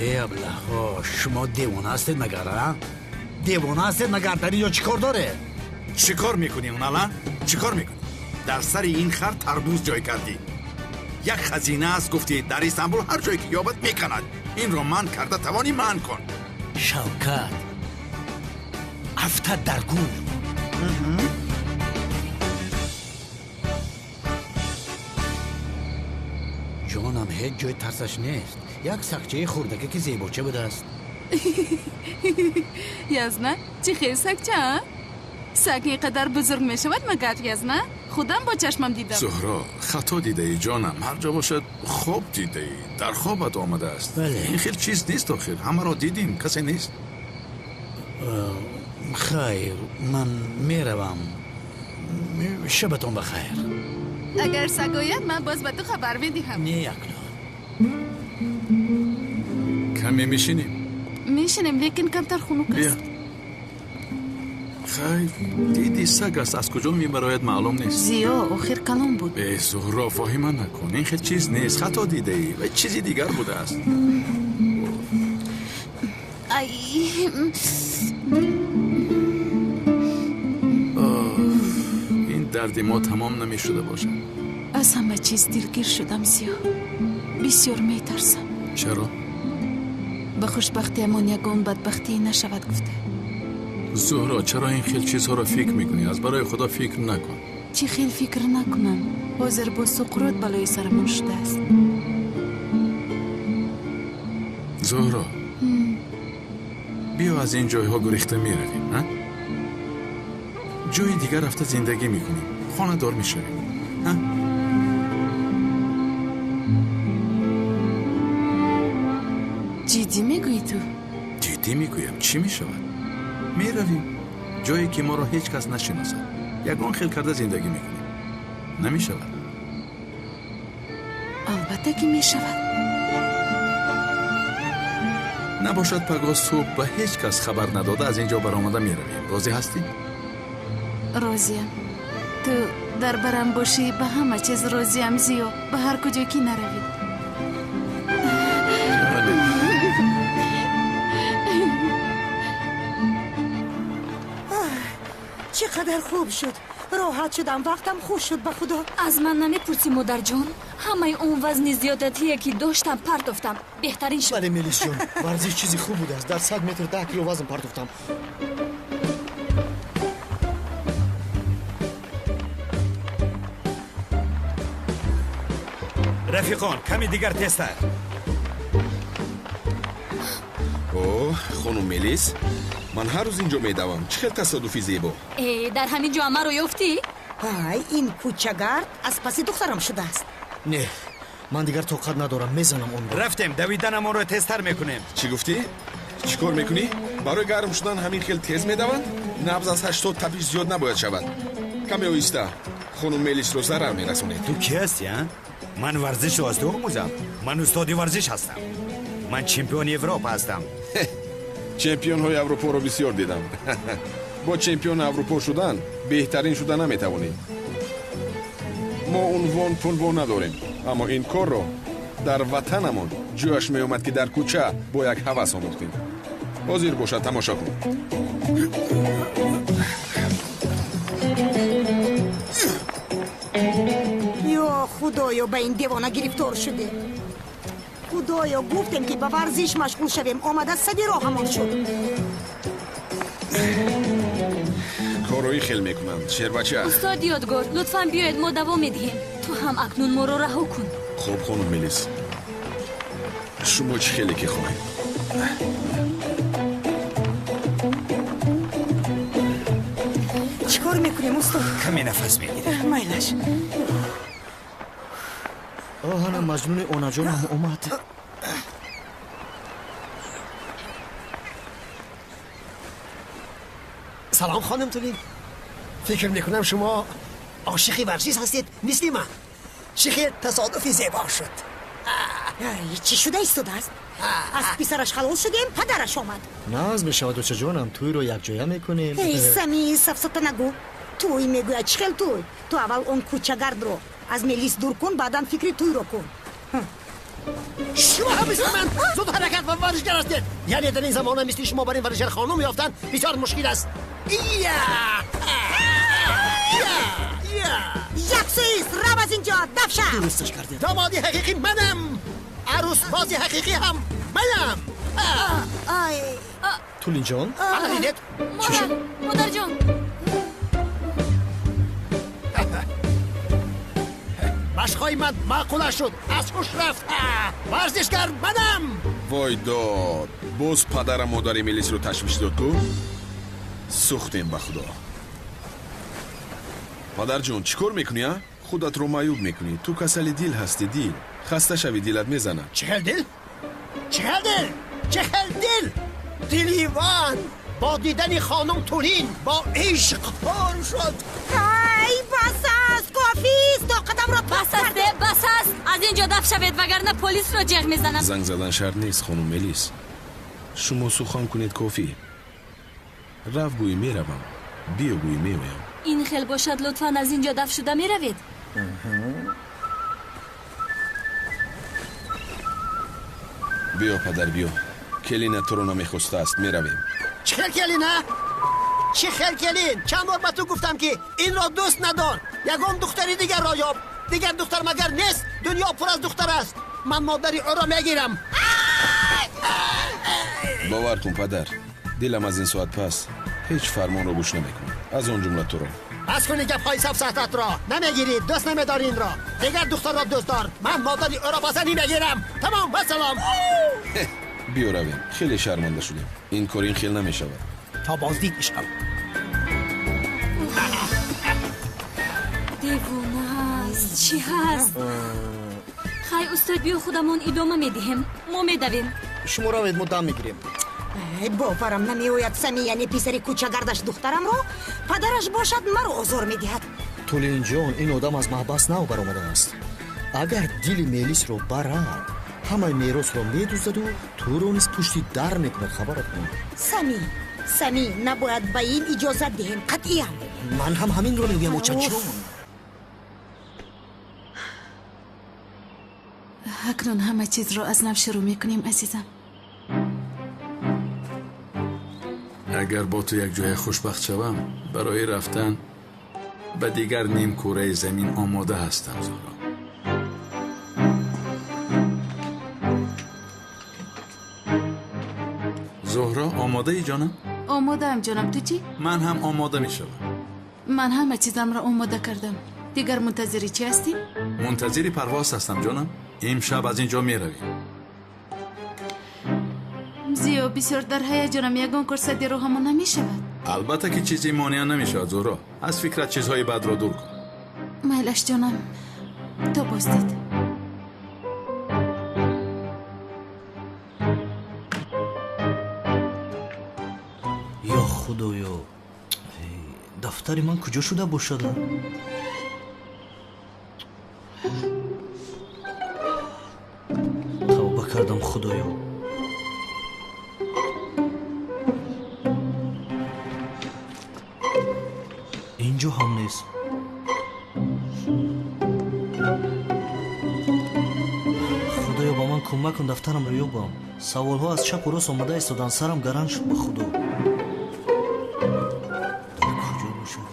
Эй аблаҳо, шумо девона ҳастед магар, а? Девона ҳастед магар? Дар инҷо чӣ кор доред? Чӣ кор мекунӣ, унала? Чӣ кор мекунӣ? Дар сари ин хар тарбуз ҷой кардӣ. Як хазина аст, гуфтӣ, дар Истанбул ҳар ҷое ки ёбад меканад. Инро манъ карда тавонӣ, манъ кун. Шавкат, афтад дар гур. Ҷонам, ҳеҷ ҷой тарсаш нест. Як сагчаи хурдаке ки зебоча будааст. Язна, чӣ хел сагча, а? Саг ин қадар бузург мешавад магар, Язна? Худам бо чашмам дидам. Зуҳро, хато дидаӣ, ҷонам. Ҳар ҷо бошад, хоб дидаӣ. Дар хобат омадааст. Ин хел чиз нест охир. Ҳамаро дидим, касе нест. Хайр, ман меравам. Шабатон ба хайр. Агар саг ояд, ман боз ба ту хабар медиҳам. Не, акнун. Каме мешинем? Мешинем, лекин камтар хунук аст. Хайр, диди саг аст, аз куҷо мебарояд маълум нест. Зиё, охир калон буд. Э, Зуҳро, фоҳима накун. Ин хел чиз нест, хато дидаӣ ва чизи дигар будааст. Ай, ин дарди мо тамом намешуда бошад. Аз ҳама чиз дилгир шудам, Зиё. Бисёр метарсам. Чаро? Ба хушбахтиамон ягон бадбахтӣ нашавад гуфта. Зуҳро, чаро ин хел чизҳоро фикр мекунӣ? Аз барои худо фикр накун. Чӣ хел фикр накунам? Ҳозир бо суқрот балои сарамон шудааст. Зуҳро, биё аз ин ҷойҳо гурехта меравем, а? Ҷои дигар рафта зиндагӣ мекунем, хонадор мешавем, а? Ҷиддӣ мегӯӣ ту? Ҷиддӣ мегӯям. Чӣ мешавад? Меравем ҷое ки моро ҳеҷ кас нашиносад. Ягон хел карда зиндагӣ мекунем. Намешавад? Албатта ки мешавад. Набошад пагоҳ субҳ ба ҳеҷ кас хабар надода аз ин ҷо баромада меравем. Розӣ ҳастӣ? Розиям. Ту дар барам бошӣ, ба ҳама чиз розиям, Зиё. Ба ҳар куҷо ки наравӣ. Чӣ қадар хуб шуд, роҳат шудам, вақтам хуш шуд ба худо. Аз ман намепурсӣ, модарҷон. Ҳамаи он вазни зиёдатие ки доштам партофтам. Беҳтарин шуд. Бале, Мелисҷон, варзиш чизи хуб будааст. Дар 100 метр 10 кило вазн партофтам. Рафиқон, ками дигар тезтар. О, хонум Мелис, ман ҳар рӯз инҷо медавам. Чӣ хел тасодуфи зебо. Э, дар ҳамин ҷо маро ёфтӣ? Ай, ин кӯчагард аз паси духтарам шудааст. Не, ман дигар тоқат надорам, мезанам онро. Рафтем, давиданамонро тезтар мекунем. Чӣ гуфтӣ? Чӣ кор мекунӣ? Барои гарм шудан ҳамин хел тез медаванд? Набз аз 80 тапиш зиёд набояд шавад. Каме оҳиста, хонум Мелисро зарар мерасонед. Ту кӣ ҳастӣ, а? Ман варзишро аз ту омӯзам. Ман устоди варзиш ҳастам. Ман чемпиони Европа ҳастам. Чемпионҳои Аврупоро бисёр дидам. Бо чемпиони Аврупо шудан беҳтарин шуда наметавонӣ. Мо унвон пунвон надорем, аммо ин корро дар ватанамон ҷояш меомад, ки дар кӯча бо як ҳавас омӯхтем. Ҳозир бошад, тамошо кун. Ё Худоё, ба ин девона гирифтор шудем. Худоё, гуфтем ки ба варзиш машғул шавем, омада сади роҳамон шуд. Корҳои хел мекунанд, шербача. Устод Ёдгор, лутфан биёед, мо давом медиҳем. Ту ҳам акнун моро раҳо кун. Хуб, хонум Мелис, шумо чӣ хеле ки хоҳед. Чӣ кор мекунем, устод? Каме нафас мегирем. Майлаш. Оҳана маҷнуни онаҷонам омад. Салом, хонум Тулин. Фикр мекунам шумо ошиқи варзиш ҳастед, мисли ман. Чӣ хел тасодуфи зебо шуд. Чӣ шуда истодааст? Аз писараш халос шудем, падараш омад. Наз мешавад, очаҷонам, тӯйро якҷоя мекунем. Эй, Сами, сафсата нагӯ. Тӯй мегӯяд, чӣ хел тӯй? Ту аввал он кӯчагардро аз Мелис дур кун, баъдан фикри тӯйро кун. Шумо ҳам мисли ман зуд ҳаракат ва варзишгар ҳастед. Яъне дар ин замона мисли шумо бар ин варзишгар хонум ёфтан бисёр мушкил аст. Як сӯист, рав аз инҷо, дафша! Дурусташ кардед. Домоди ҳақиқӣ манам, арӯсбози ҳақиқӣ ҳам манам. Тулинҷон? Ана дидед? Модар, модарҷон. Машқҳои ман маъқула шуд, аз ҳуш рафт. Варзишгар манам. Вой дод, боз падарам модари Мелисро ташвиш дод ку? Сӯхтем ба худо. Падарҷон, чӣ кор мекунӣ, а? Худатро маъюб мекунӣ. Ту касали дил ҳастӣ, дил. Хаста шавӣ, дилат мезанад. Чӣ хел дил? Чӣ хел дил? Чӣ хел дил? Дили Иван бо дидани хонум Тулин бо ишқ пур шуд. Ай, бас аст, кофист, тоқатамро бас аст, бас аст. Аз ин ҷо даф шавед, вагарна полисро ҷеғ мезанам. Занг задан шарт нест, хонум Мелис. Шумо сухан кунед, кофӣ. Рав гӯй меравам, биё гӯй меоям. Ин хел бошад, лутфан аз ин ҷо даф шуда меравед. Биё, падар, биё. Келина туро намехостааст, меравем. Чӣ хел келина? Чӣ хел келин? Чанд бор ба ту гуфтам, ки инро дӯст надор. Ягон духтари дигарро ёб. Дигар духтар магар нест? Дунё пур аз духтар аст. Ман модари ӯро мегирам. Бовар кун, падар, дилам аз ин соат пас ҳеҷ фармонро гӯш намекунад, аз он ҷумла туро. Бас кунӣ гапҳои сафсататро. Намегирӣ, дӯст намедорӣ инро. Дигар духтарро дӯст дор. Ман модари ӯро ба занӣ мегирам. Тамом, вассалом. Биё равем, хеле шарманда шудем. Ин кор ин хел намешавад. То боздид, ишқам. Девона аст, чӣ ҳаст? Хай, устод, биё худамон идома медиҳем. Мо медавем. Шумо равед, мо дам мегирем. Боварам намеояд, Сами, яъне писари кӯчагардаш духтарамро, падараш бошад маро озор медиҳад. Тулинҷон, ин одам аз маҳбас нав баромадааст. Агар дили Мелисро барад, ҳамаи меросро медуздаду туро низ пушти дар мекунад, хабарат кун. Сами, Сами, набояд ба ин иҷозат диҳем, қатъиян. Ман ҳам ҳаминро мегӯям, очаҷон. Акнун ҳама чизро аз нав шурӯъ мекунем, азизам. Агар бо ту якҷоя хушбахт шавам, барои рафтан ба дигар нимкураи замин омода ҳастам, Зуҳро. Зуҳро, омодаӣ, ҷонам? Омодаам, ҷонам. Ту чӣ? Ман ҳам омода мешавам. Ман ҳама чизамро омода кардам. Дигар мунтазири чӣ ҳастӣ? Мунтазири парвоз ҳастам, ҷонам. Имшаб аз ин ҷо меравем. Зиё, бисёр дар ҳаяҷонам, ягон кор сади роҳамон намешавад. Албатта ки чизе монеа намешавад, Зуҳро. Аз фикрат чизҳои бадро дур кун. Майлаш, ҷонам, то боздид. Ё худоё, дафтари ман куҷо шуда бошад? Тавба кардам, худоё. Инҷо ҳам нест. Худоё, ба ман кӯмак кун, дафтарамро ёбам. Саволҳо аз чапу рост омада истоданд, сарам гаран шуд, ба худо. Дар куҷо бошад?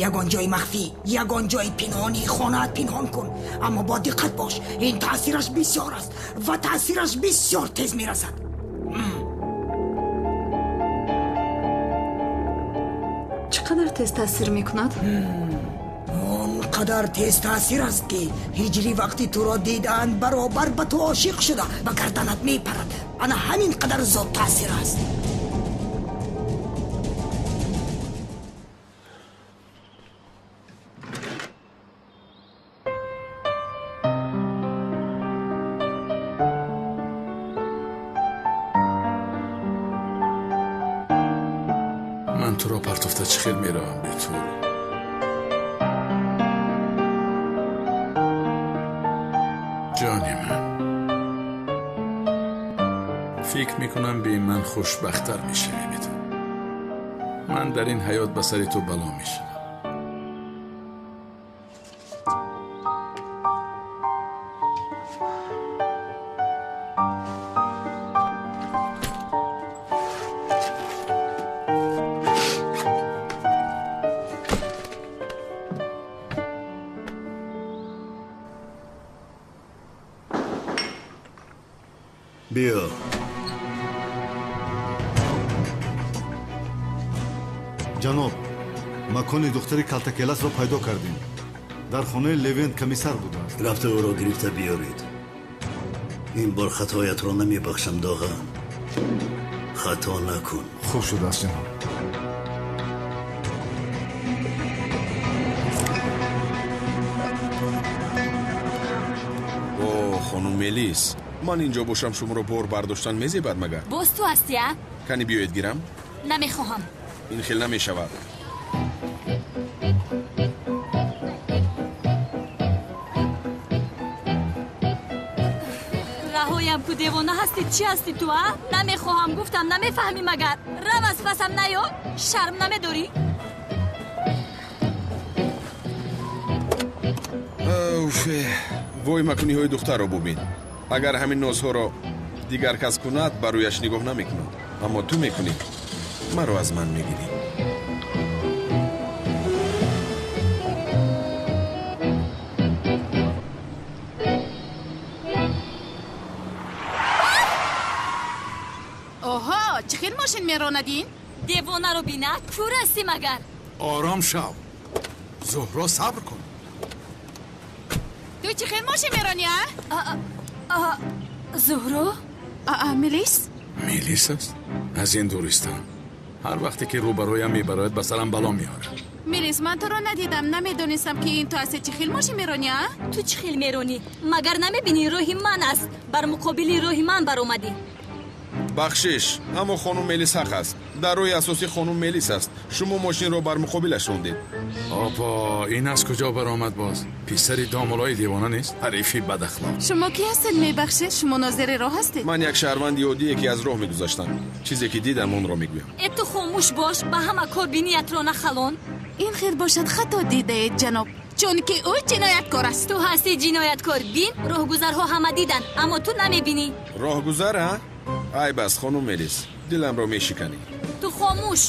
Ягон ҷои махфӣ, ягон ҷои пинҳонии хонаат пинҳон кун, аммо бо диққат бош. Ин таъсираш бисёр аст ва таъсираш бисёр тез мерасад. Чӣ қадар тез таъсир мекунад? Он қадар тез таъсир аст, ки ҳиҷрӣ вақти туро диданд баробар ба ту ошиқ шуда ба гарданат мепарад. Ана ҳамин қадар зуд таъсир аст. Ман туро партофта чӣ хел меравам бе ту? Ҷони ман, фикр мекунам бе ман хушбахттар мешавӣ бе ту. Ман дар ин ҳаёт ба сари ту бало мешавам. Биё. Ҷаноб, макони духтари калтакеласро пайдо кардем. Дар хонаи Левент комиссар будааст. Рафта ӯро гирифта биёред. Ин бор хатоятро намебахшам, Доған. Хато накун. Хуб шудааст, ҷаноб. О, хонум Мелис, ман инҷо бошам шуморо бор бардоштан мезебад магар? Боз ту ҳастӣ, а? Кани биёед гирам? Намехоҳам. Ин хел намешавад. Раҳоям ку, девона ҳастӣ, чӣ ҳастӣ ту, а? Намехоҳам гуфтам, намефаҳмӣ магар? Рав аз пасам наё, шарм намедорӣ? Уф, вой макуниҳои духтарро бубин. Агар ҳамин нозҳоро дигар кас кунад, ба рӯяш нигоҳ намекунад. Аммо ту мекунӣ, маро аз ман мегирӣ. Оҳо, чӣ хел мошин меронад ин? Девонаро бина, кур ҳастӣ магар? Ором шав. Зуҳро, сабр кун. Ту чӣ хел мошин меронӣ, а? Зуҳро? Мелис? Мелис аст? Аз ин дуристам. Ҳар вақте ки рӯбарӯям мебарояд, ба сарам бало меорад. Мелис, ман туро надидам, намедонистам, ки ин ту ҳастӣ. Чӣ хел мошин меронӣ, а? Ту чӣ хел меронӣ? Магар намебинӣ роҳи ман аст? Бар муқобили роҳи ман баромадӣ. Бахшиш, аммо хонум Мелис ҳақ аст. Дар роҳи асосӣ хонум Мелис аст. Шумо мошинро бар муқобилаш рондед. Опа, ин аз куҷо баромад боз? Писари домулои девона нест? Ҳарифи бадахлоқ. Шумо кӣ ҳастед, мебахшед? Шумо нозири роҳ ҳастед? Ман як шаҳрванди оддие, ки аз роҳ мегузаштам. Чизе ки дидам, онро мегӯям. Э, ту хомӯш бош, ба ҳама кор биниятро нахалон. Ин хел бошад, хато дидаед, ҷаноб, чунки ӯ ҷинояткор аст. Ту ҳастӣ ҷинояткор. Бин, роҳгузарҳо ҳама диданд, аммо ту намебинӣ. Роҳгузар, а? Айб аст, хонум Мелис, диламро мешиканӣ. Ту хомӯш.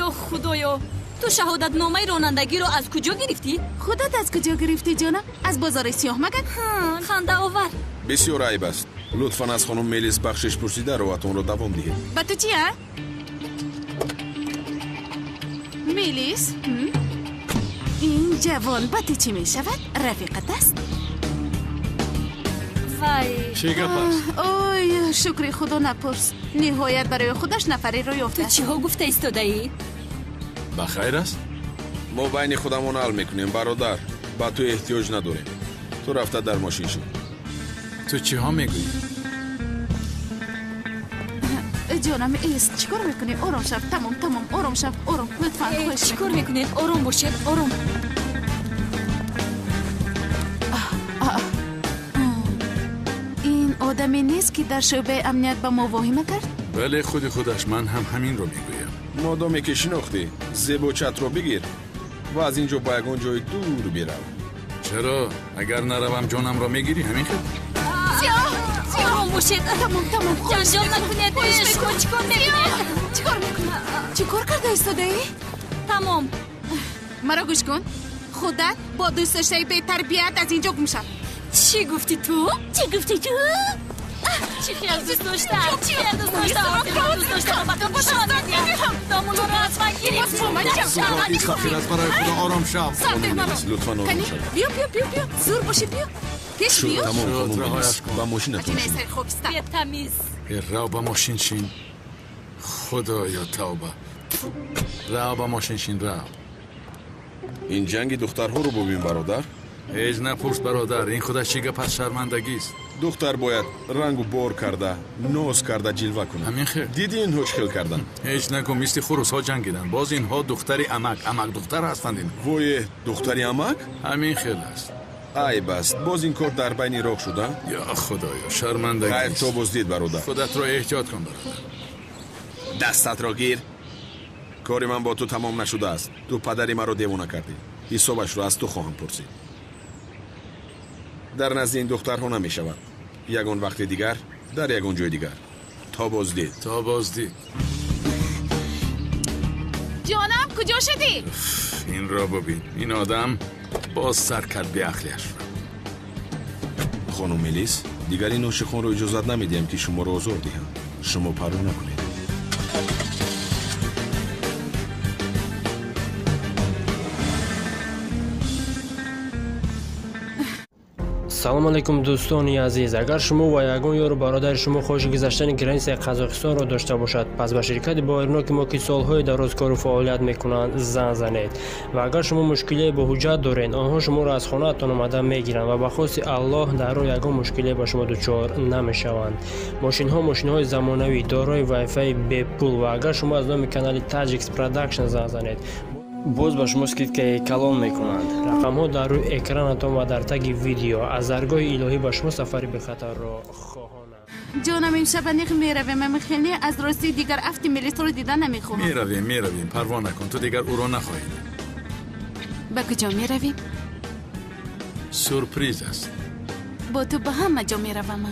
Ё худоё, ту шаҳодатномаи ронандагиро аз куҷо гирифтӣ? Худат аз куҷо гирифтӣ, ҷонам? Аз бозори сиёҳ магар? Хандаовар. Бисёр айб аст. Лутфан аз хонум Мелис бахшиш пурсида роҳатонро давом диҳед. Ба ту чи, а? Мелис, ин ҷавон ба ту чӣ мешавад? Рафиқат аст? Вай, чӣ гап аст? Ой, шукри худо, напурс. Ниҳоят барои худаш нафареро ёфтааст. Ту чиҳо гуфта истодаӣ? Ба хайр аст? Мо байни худамон ҳал мекунем, бародар. Ба ту эҳтиёҷ надорем. Ту рафта дар мошин шӣ. Ту чиҳо мегӯӣ? Ҷонам, эст, чӣ кор мекунӣ? Ором шав, тамом, тамом, ором шав, ором, лутфан, хоҳиш. Чӣ кор мекунед? Ором бошед, ором. Ин одаме нест, ки дар шӯъбаи амният ба мо воҳима кард? Бале, худи худаш, ман ҳам ҳаминро мегӯям. Модоме ки шинохтӣ, зебочатро бигир ва аз ин ҷо ба ягон ҷои дур бирав. Чаро? Агар наравам, ҷонамро мегирӣ, ҳамин хел? Ором бошед. Тамом, тамом. Ҷанҷол накунед. Шумо чӣ кор мекунед? Чӣ кор мекунед? Чӣ кор карда истодаӣ? Тамом. Маро гӯш кун. Худат бо дӯстдоштаи бетарбият аз инҷо гум шав. Чӣ гуфтӣ ту? Чӣ гуфтӣ ту? Чӣ хел дӯст дошта? Чӣ хел дӯст дошта? Дӯст дошта ба ту нишон медиҳам. Домулоро аз ман гирифт. Суҳроб, ин хафир аст, барои худо ором шав. Лутфан ором шав. Биё, биё, биё, биё. Зур бошӣ, биё. Пеш биё. Тамом, хонум Мелис. Ба мошинатон шин. Бетамиз. Рав ба мошин шин. Худоё тавба. Рав ба мошин шин, рав. Ин ҷанги духтарҳоро бубин, бародар. Ҳеҷ напурс, бародар. Ин худаш чӣ гап аз шармандагист. Духтар бояд рангу бор карда, ноз карда ҷилва кунад. Ҳамин хел. Диди инҳо чӣ хел карданд? Ҳеҷ нагӯ, мисли хурусҳо ҷангиданд. Боз инҳо духтари амак, амак духтар ҳастанд инҳо. Вое, духтари амак? Ҳамин хел аст. Айб аст. Боз ин кор дар байни роҳ шуда? Ё худоё, шармандагист. Хайр, то боздид, бародар. Худатро эҳтиёт кун, бародар. Дастатро гир. Кори ман бо ту тамом нашудааст. Ту падари маро девона кардӣ. Ҳисобашро аз ту хоҳам пурсид. Дар назди ин духтарҳо намешавад. Ягон вақти дигар, дар ягон ҷои дигар. То боздид. То боздид. Ҷонам, куҷо шудӣ? Инро бубин. Ин одам боз сар кард беақлиаш. Хонум Мелис, дигар ин ошиқонро иҷозат намедиҳам, ки шуморо озор диҳанд. Шумо парво накунед. Салом алейкум, дӯстони азиз. Агар шумо ва ягон ёру бародари шумо хоҳиши гузаштани границаи Қазоқистонро дошта бошад, пас ба ширкати боваринок мо, ки солҳои дароз кору фаъолият мекунанд, занг занед. Ва агар шумо мушкилие бо ҳуҷҷат доред, онҳо шуморо аз хонаатон омада мегиранд ва ба хости Аллоҳ дар роҳ ягон мушкилие ба шумо дучор намешаванд. Мошинҳо мошинҳои замонавӣ, дорои вайфаи бепул ва агар шумо аз номи канали Tajix Production занг занед, боз ба шумо скидкаи калон мекунанд. Рақамҳо дар рӯи экранатон ва дар таги видео. Аз даргоҳи илоҳӣ ба шумо сафари бехатарро хоҳонам. Ҷонам, имшаб аниқ меравем. Амихеле аз рости дигар афти Мелисро дида намехоҳам. Меравем, меравем, парво накун. Ту дигар ӯро нахоҳӣ дид. Ба куҷо меравем? Сюрприз аст. Бо ту ба ҳама ҷо меравам.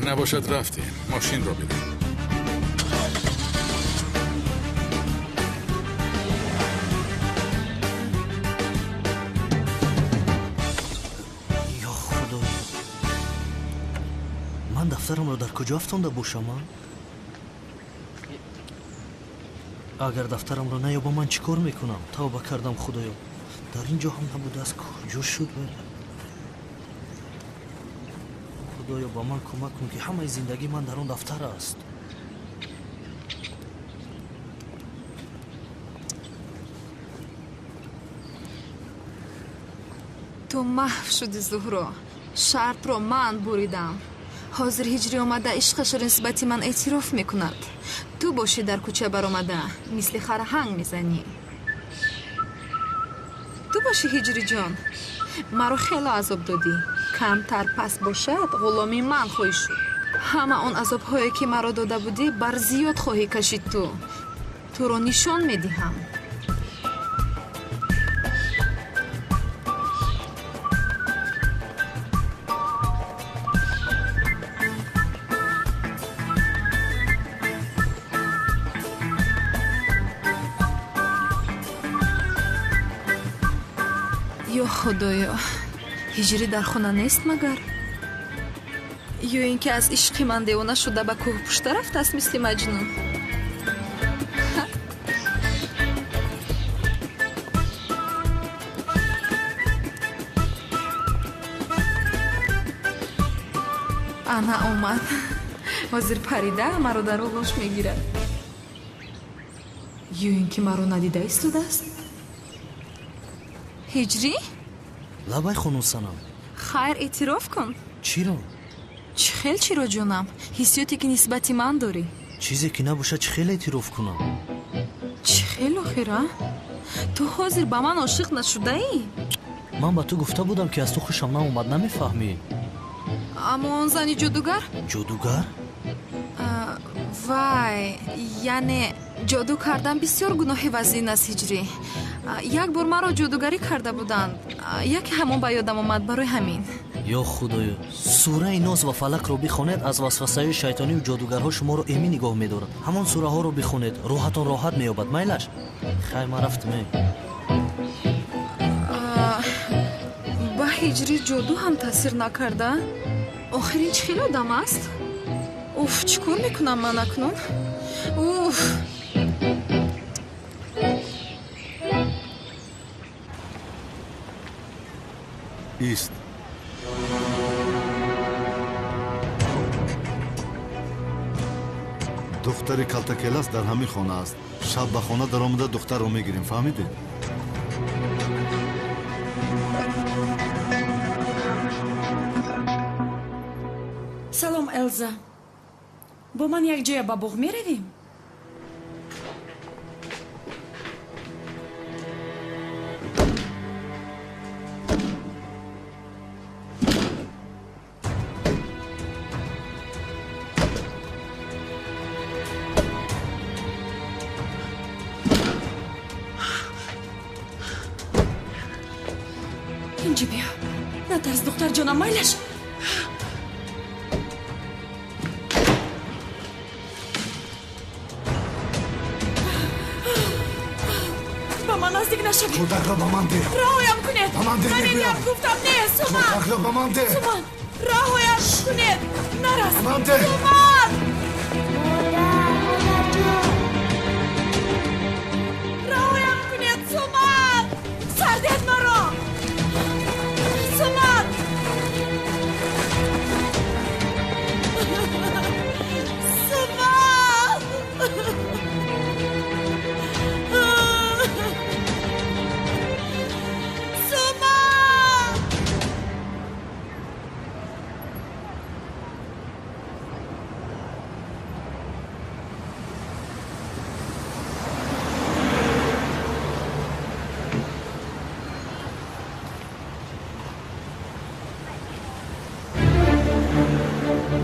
Набошад, рафтем. Мошинро бидем. Ман дафтарамро дар куҷо афтонда бошам? Агар дафтарамро наёбам, ман чӣ кор мекунам? Тавба кардам, худоё. Дар ин ҷо ҳам набудааст. Куҷо шуд? Худоё, ба ман кӯмак кун, ки ҳамаи зиндагии ман дар он дафтар аст. Ту маҳв шуди, Зуҳро. Шартро ман буридам. Ҳозир ҳиҷрӣ омада ишқашро нисбати ман эътироф мекунад. Ту бошӣ дар кӯча баромада, мисли харҳанг мезанӣ. Ту бошӣ, ҳиҷриҷон, маро хело азоб додӣ. Камтар пас бошад, ғуломи ман хоҳӣ шуд. Ҳама он азобҳое, ки маро дода будӣ, бар зиёд хоҳӣ кашид ту. Туро нишон медиҳам. Ё худоё, ҳиҷрӣ дар хона нест магар? Ё ин ки аз ишқи ман девона шуда ба кӯҳпушта рафтааст мисли Маҷнун? Ана омад. Ҳозир парида маро дар оғӯш мегирад. Ё ин ки маро надида истодааст? Ҳиҷрӣ? Лабай, хонум Санам. Хайр, эътироф кун. Чиро? Чӣ хел чиро, ҷонам? Ҳиссиёте, ки нисбати ман дорӣ. Чизе ки набошад, чӣ хел эътироф кунам? Чӣ хел охир, а? Ту ҳозир ба ман ошиқ нашудаӣ? Ман ба ту гуфта будам, ки аз ту хушам наомад, намефаҳмӣ? Аммо он зани ҷодугар? Ҷодугар? Вай, яъне ҷоду кардан бисёр гуноҳи вазин аст, ҳиҷрӣ. Як бор маро ҷодугарӣ карда буданд. Яке ҳамон ба ёдам омад барои ҳамин. Ё худоё, сураи Нос ва Фалақро бихонед, аз васвасаҳои шайтонию ҷодугарҳо шуморо эмин нигоҳ медорад. Ҳамон сураҳоро бихонед, рӯҳатон роҳат меёбад. Майлаш? Хай, ман рафтам. Ҳиҷри ҷоду ҳам таъсир накарда. Охир ин чӣ хел одам аст? Уф, чӣ кор мекунам ман акнун? Уф! Ист. Духтари Калтакелас дар ҳамин хона аст. Шаб ба хона даромада духтарро мегирем, фаҳмидед? Салом, Элза. Бо ман якҷоя ба боғ меравем? Инҷи биё. Натарс, духтарҷонам, майлаш. Ба ман наздик нашавед. Кӯдакро ба ман деҳ. Раҳоям кунед. Ба ман деҳ, мегӯям. Гуфтам не, Суман. Кӯдакро ба ман деҳ. Суман, раҳоям кунед. Нарас. Ба ман деҳ. Суман! Раҳоям кунед, Суман! Сардед маро! Суман! Суман! Суман!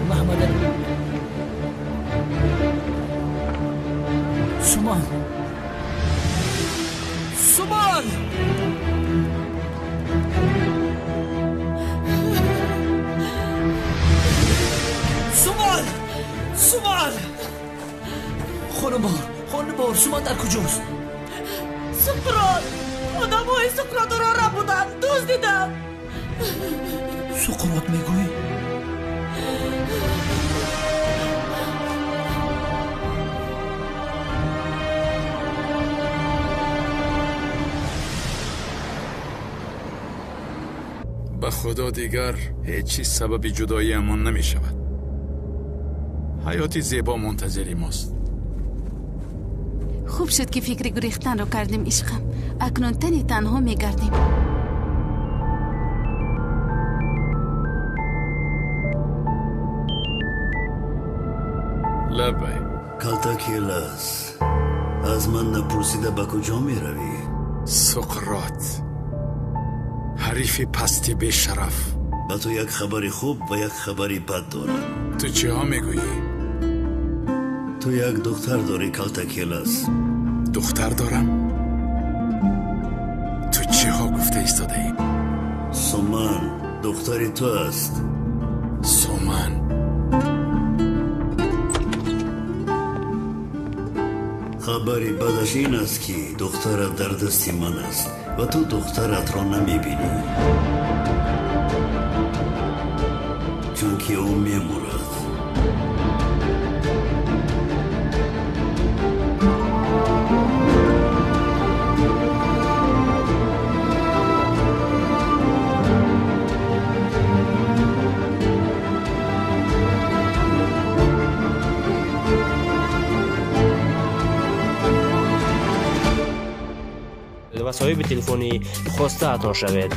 Маҳмадалӣ. Суман. Суман! Суман! Суман! Хонумбор, хонумбор, Суман дар куҷост? Суқрот! Одамҳои Суқрот ӯро рабуданд, дуздиданд. Суқрот мегӯӣ? Ба худо дигар ҳеҷ чиз сабаби ҷудоиамон намешавад. Ҳаёти зебо мунтазири мост. Хуб шуд, ки фикри гурехтанро кардем, ишқам. Акнун тани танҳо мегардем. Лаббай. Калтакелас, аз ман напурсида ба куҷо меравӣ? Суқрот, ҳарифи пасти бешараф. Ба ту як хабари хуб ва як хабари бад дорам. Ту чиҳо мегӯӣ? Ту як духтар дорӣ, Калтакелас. Духтар дорам? Ту чиҳо гуфта истодаӣ? Суман духтари ту аст. Суман. Хабари бадаш ин аст, ки духтарат дар дасти ман аст ва ту духтаратро намебинӣ, чунки ӯ мемурад. Ва соҳиби телефони хостаатон шавед.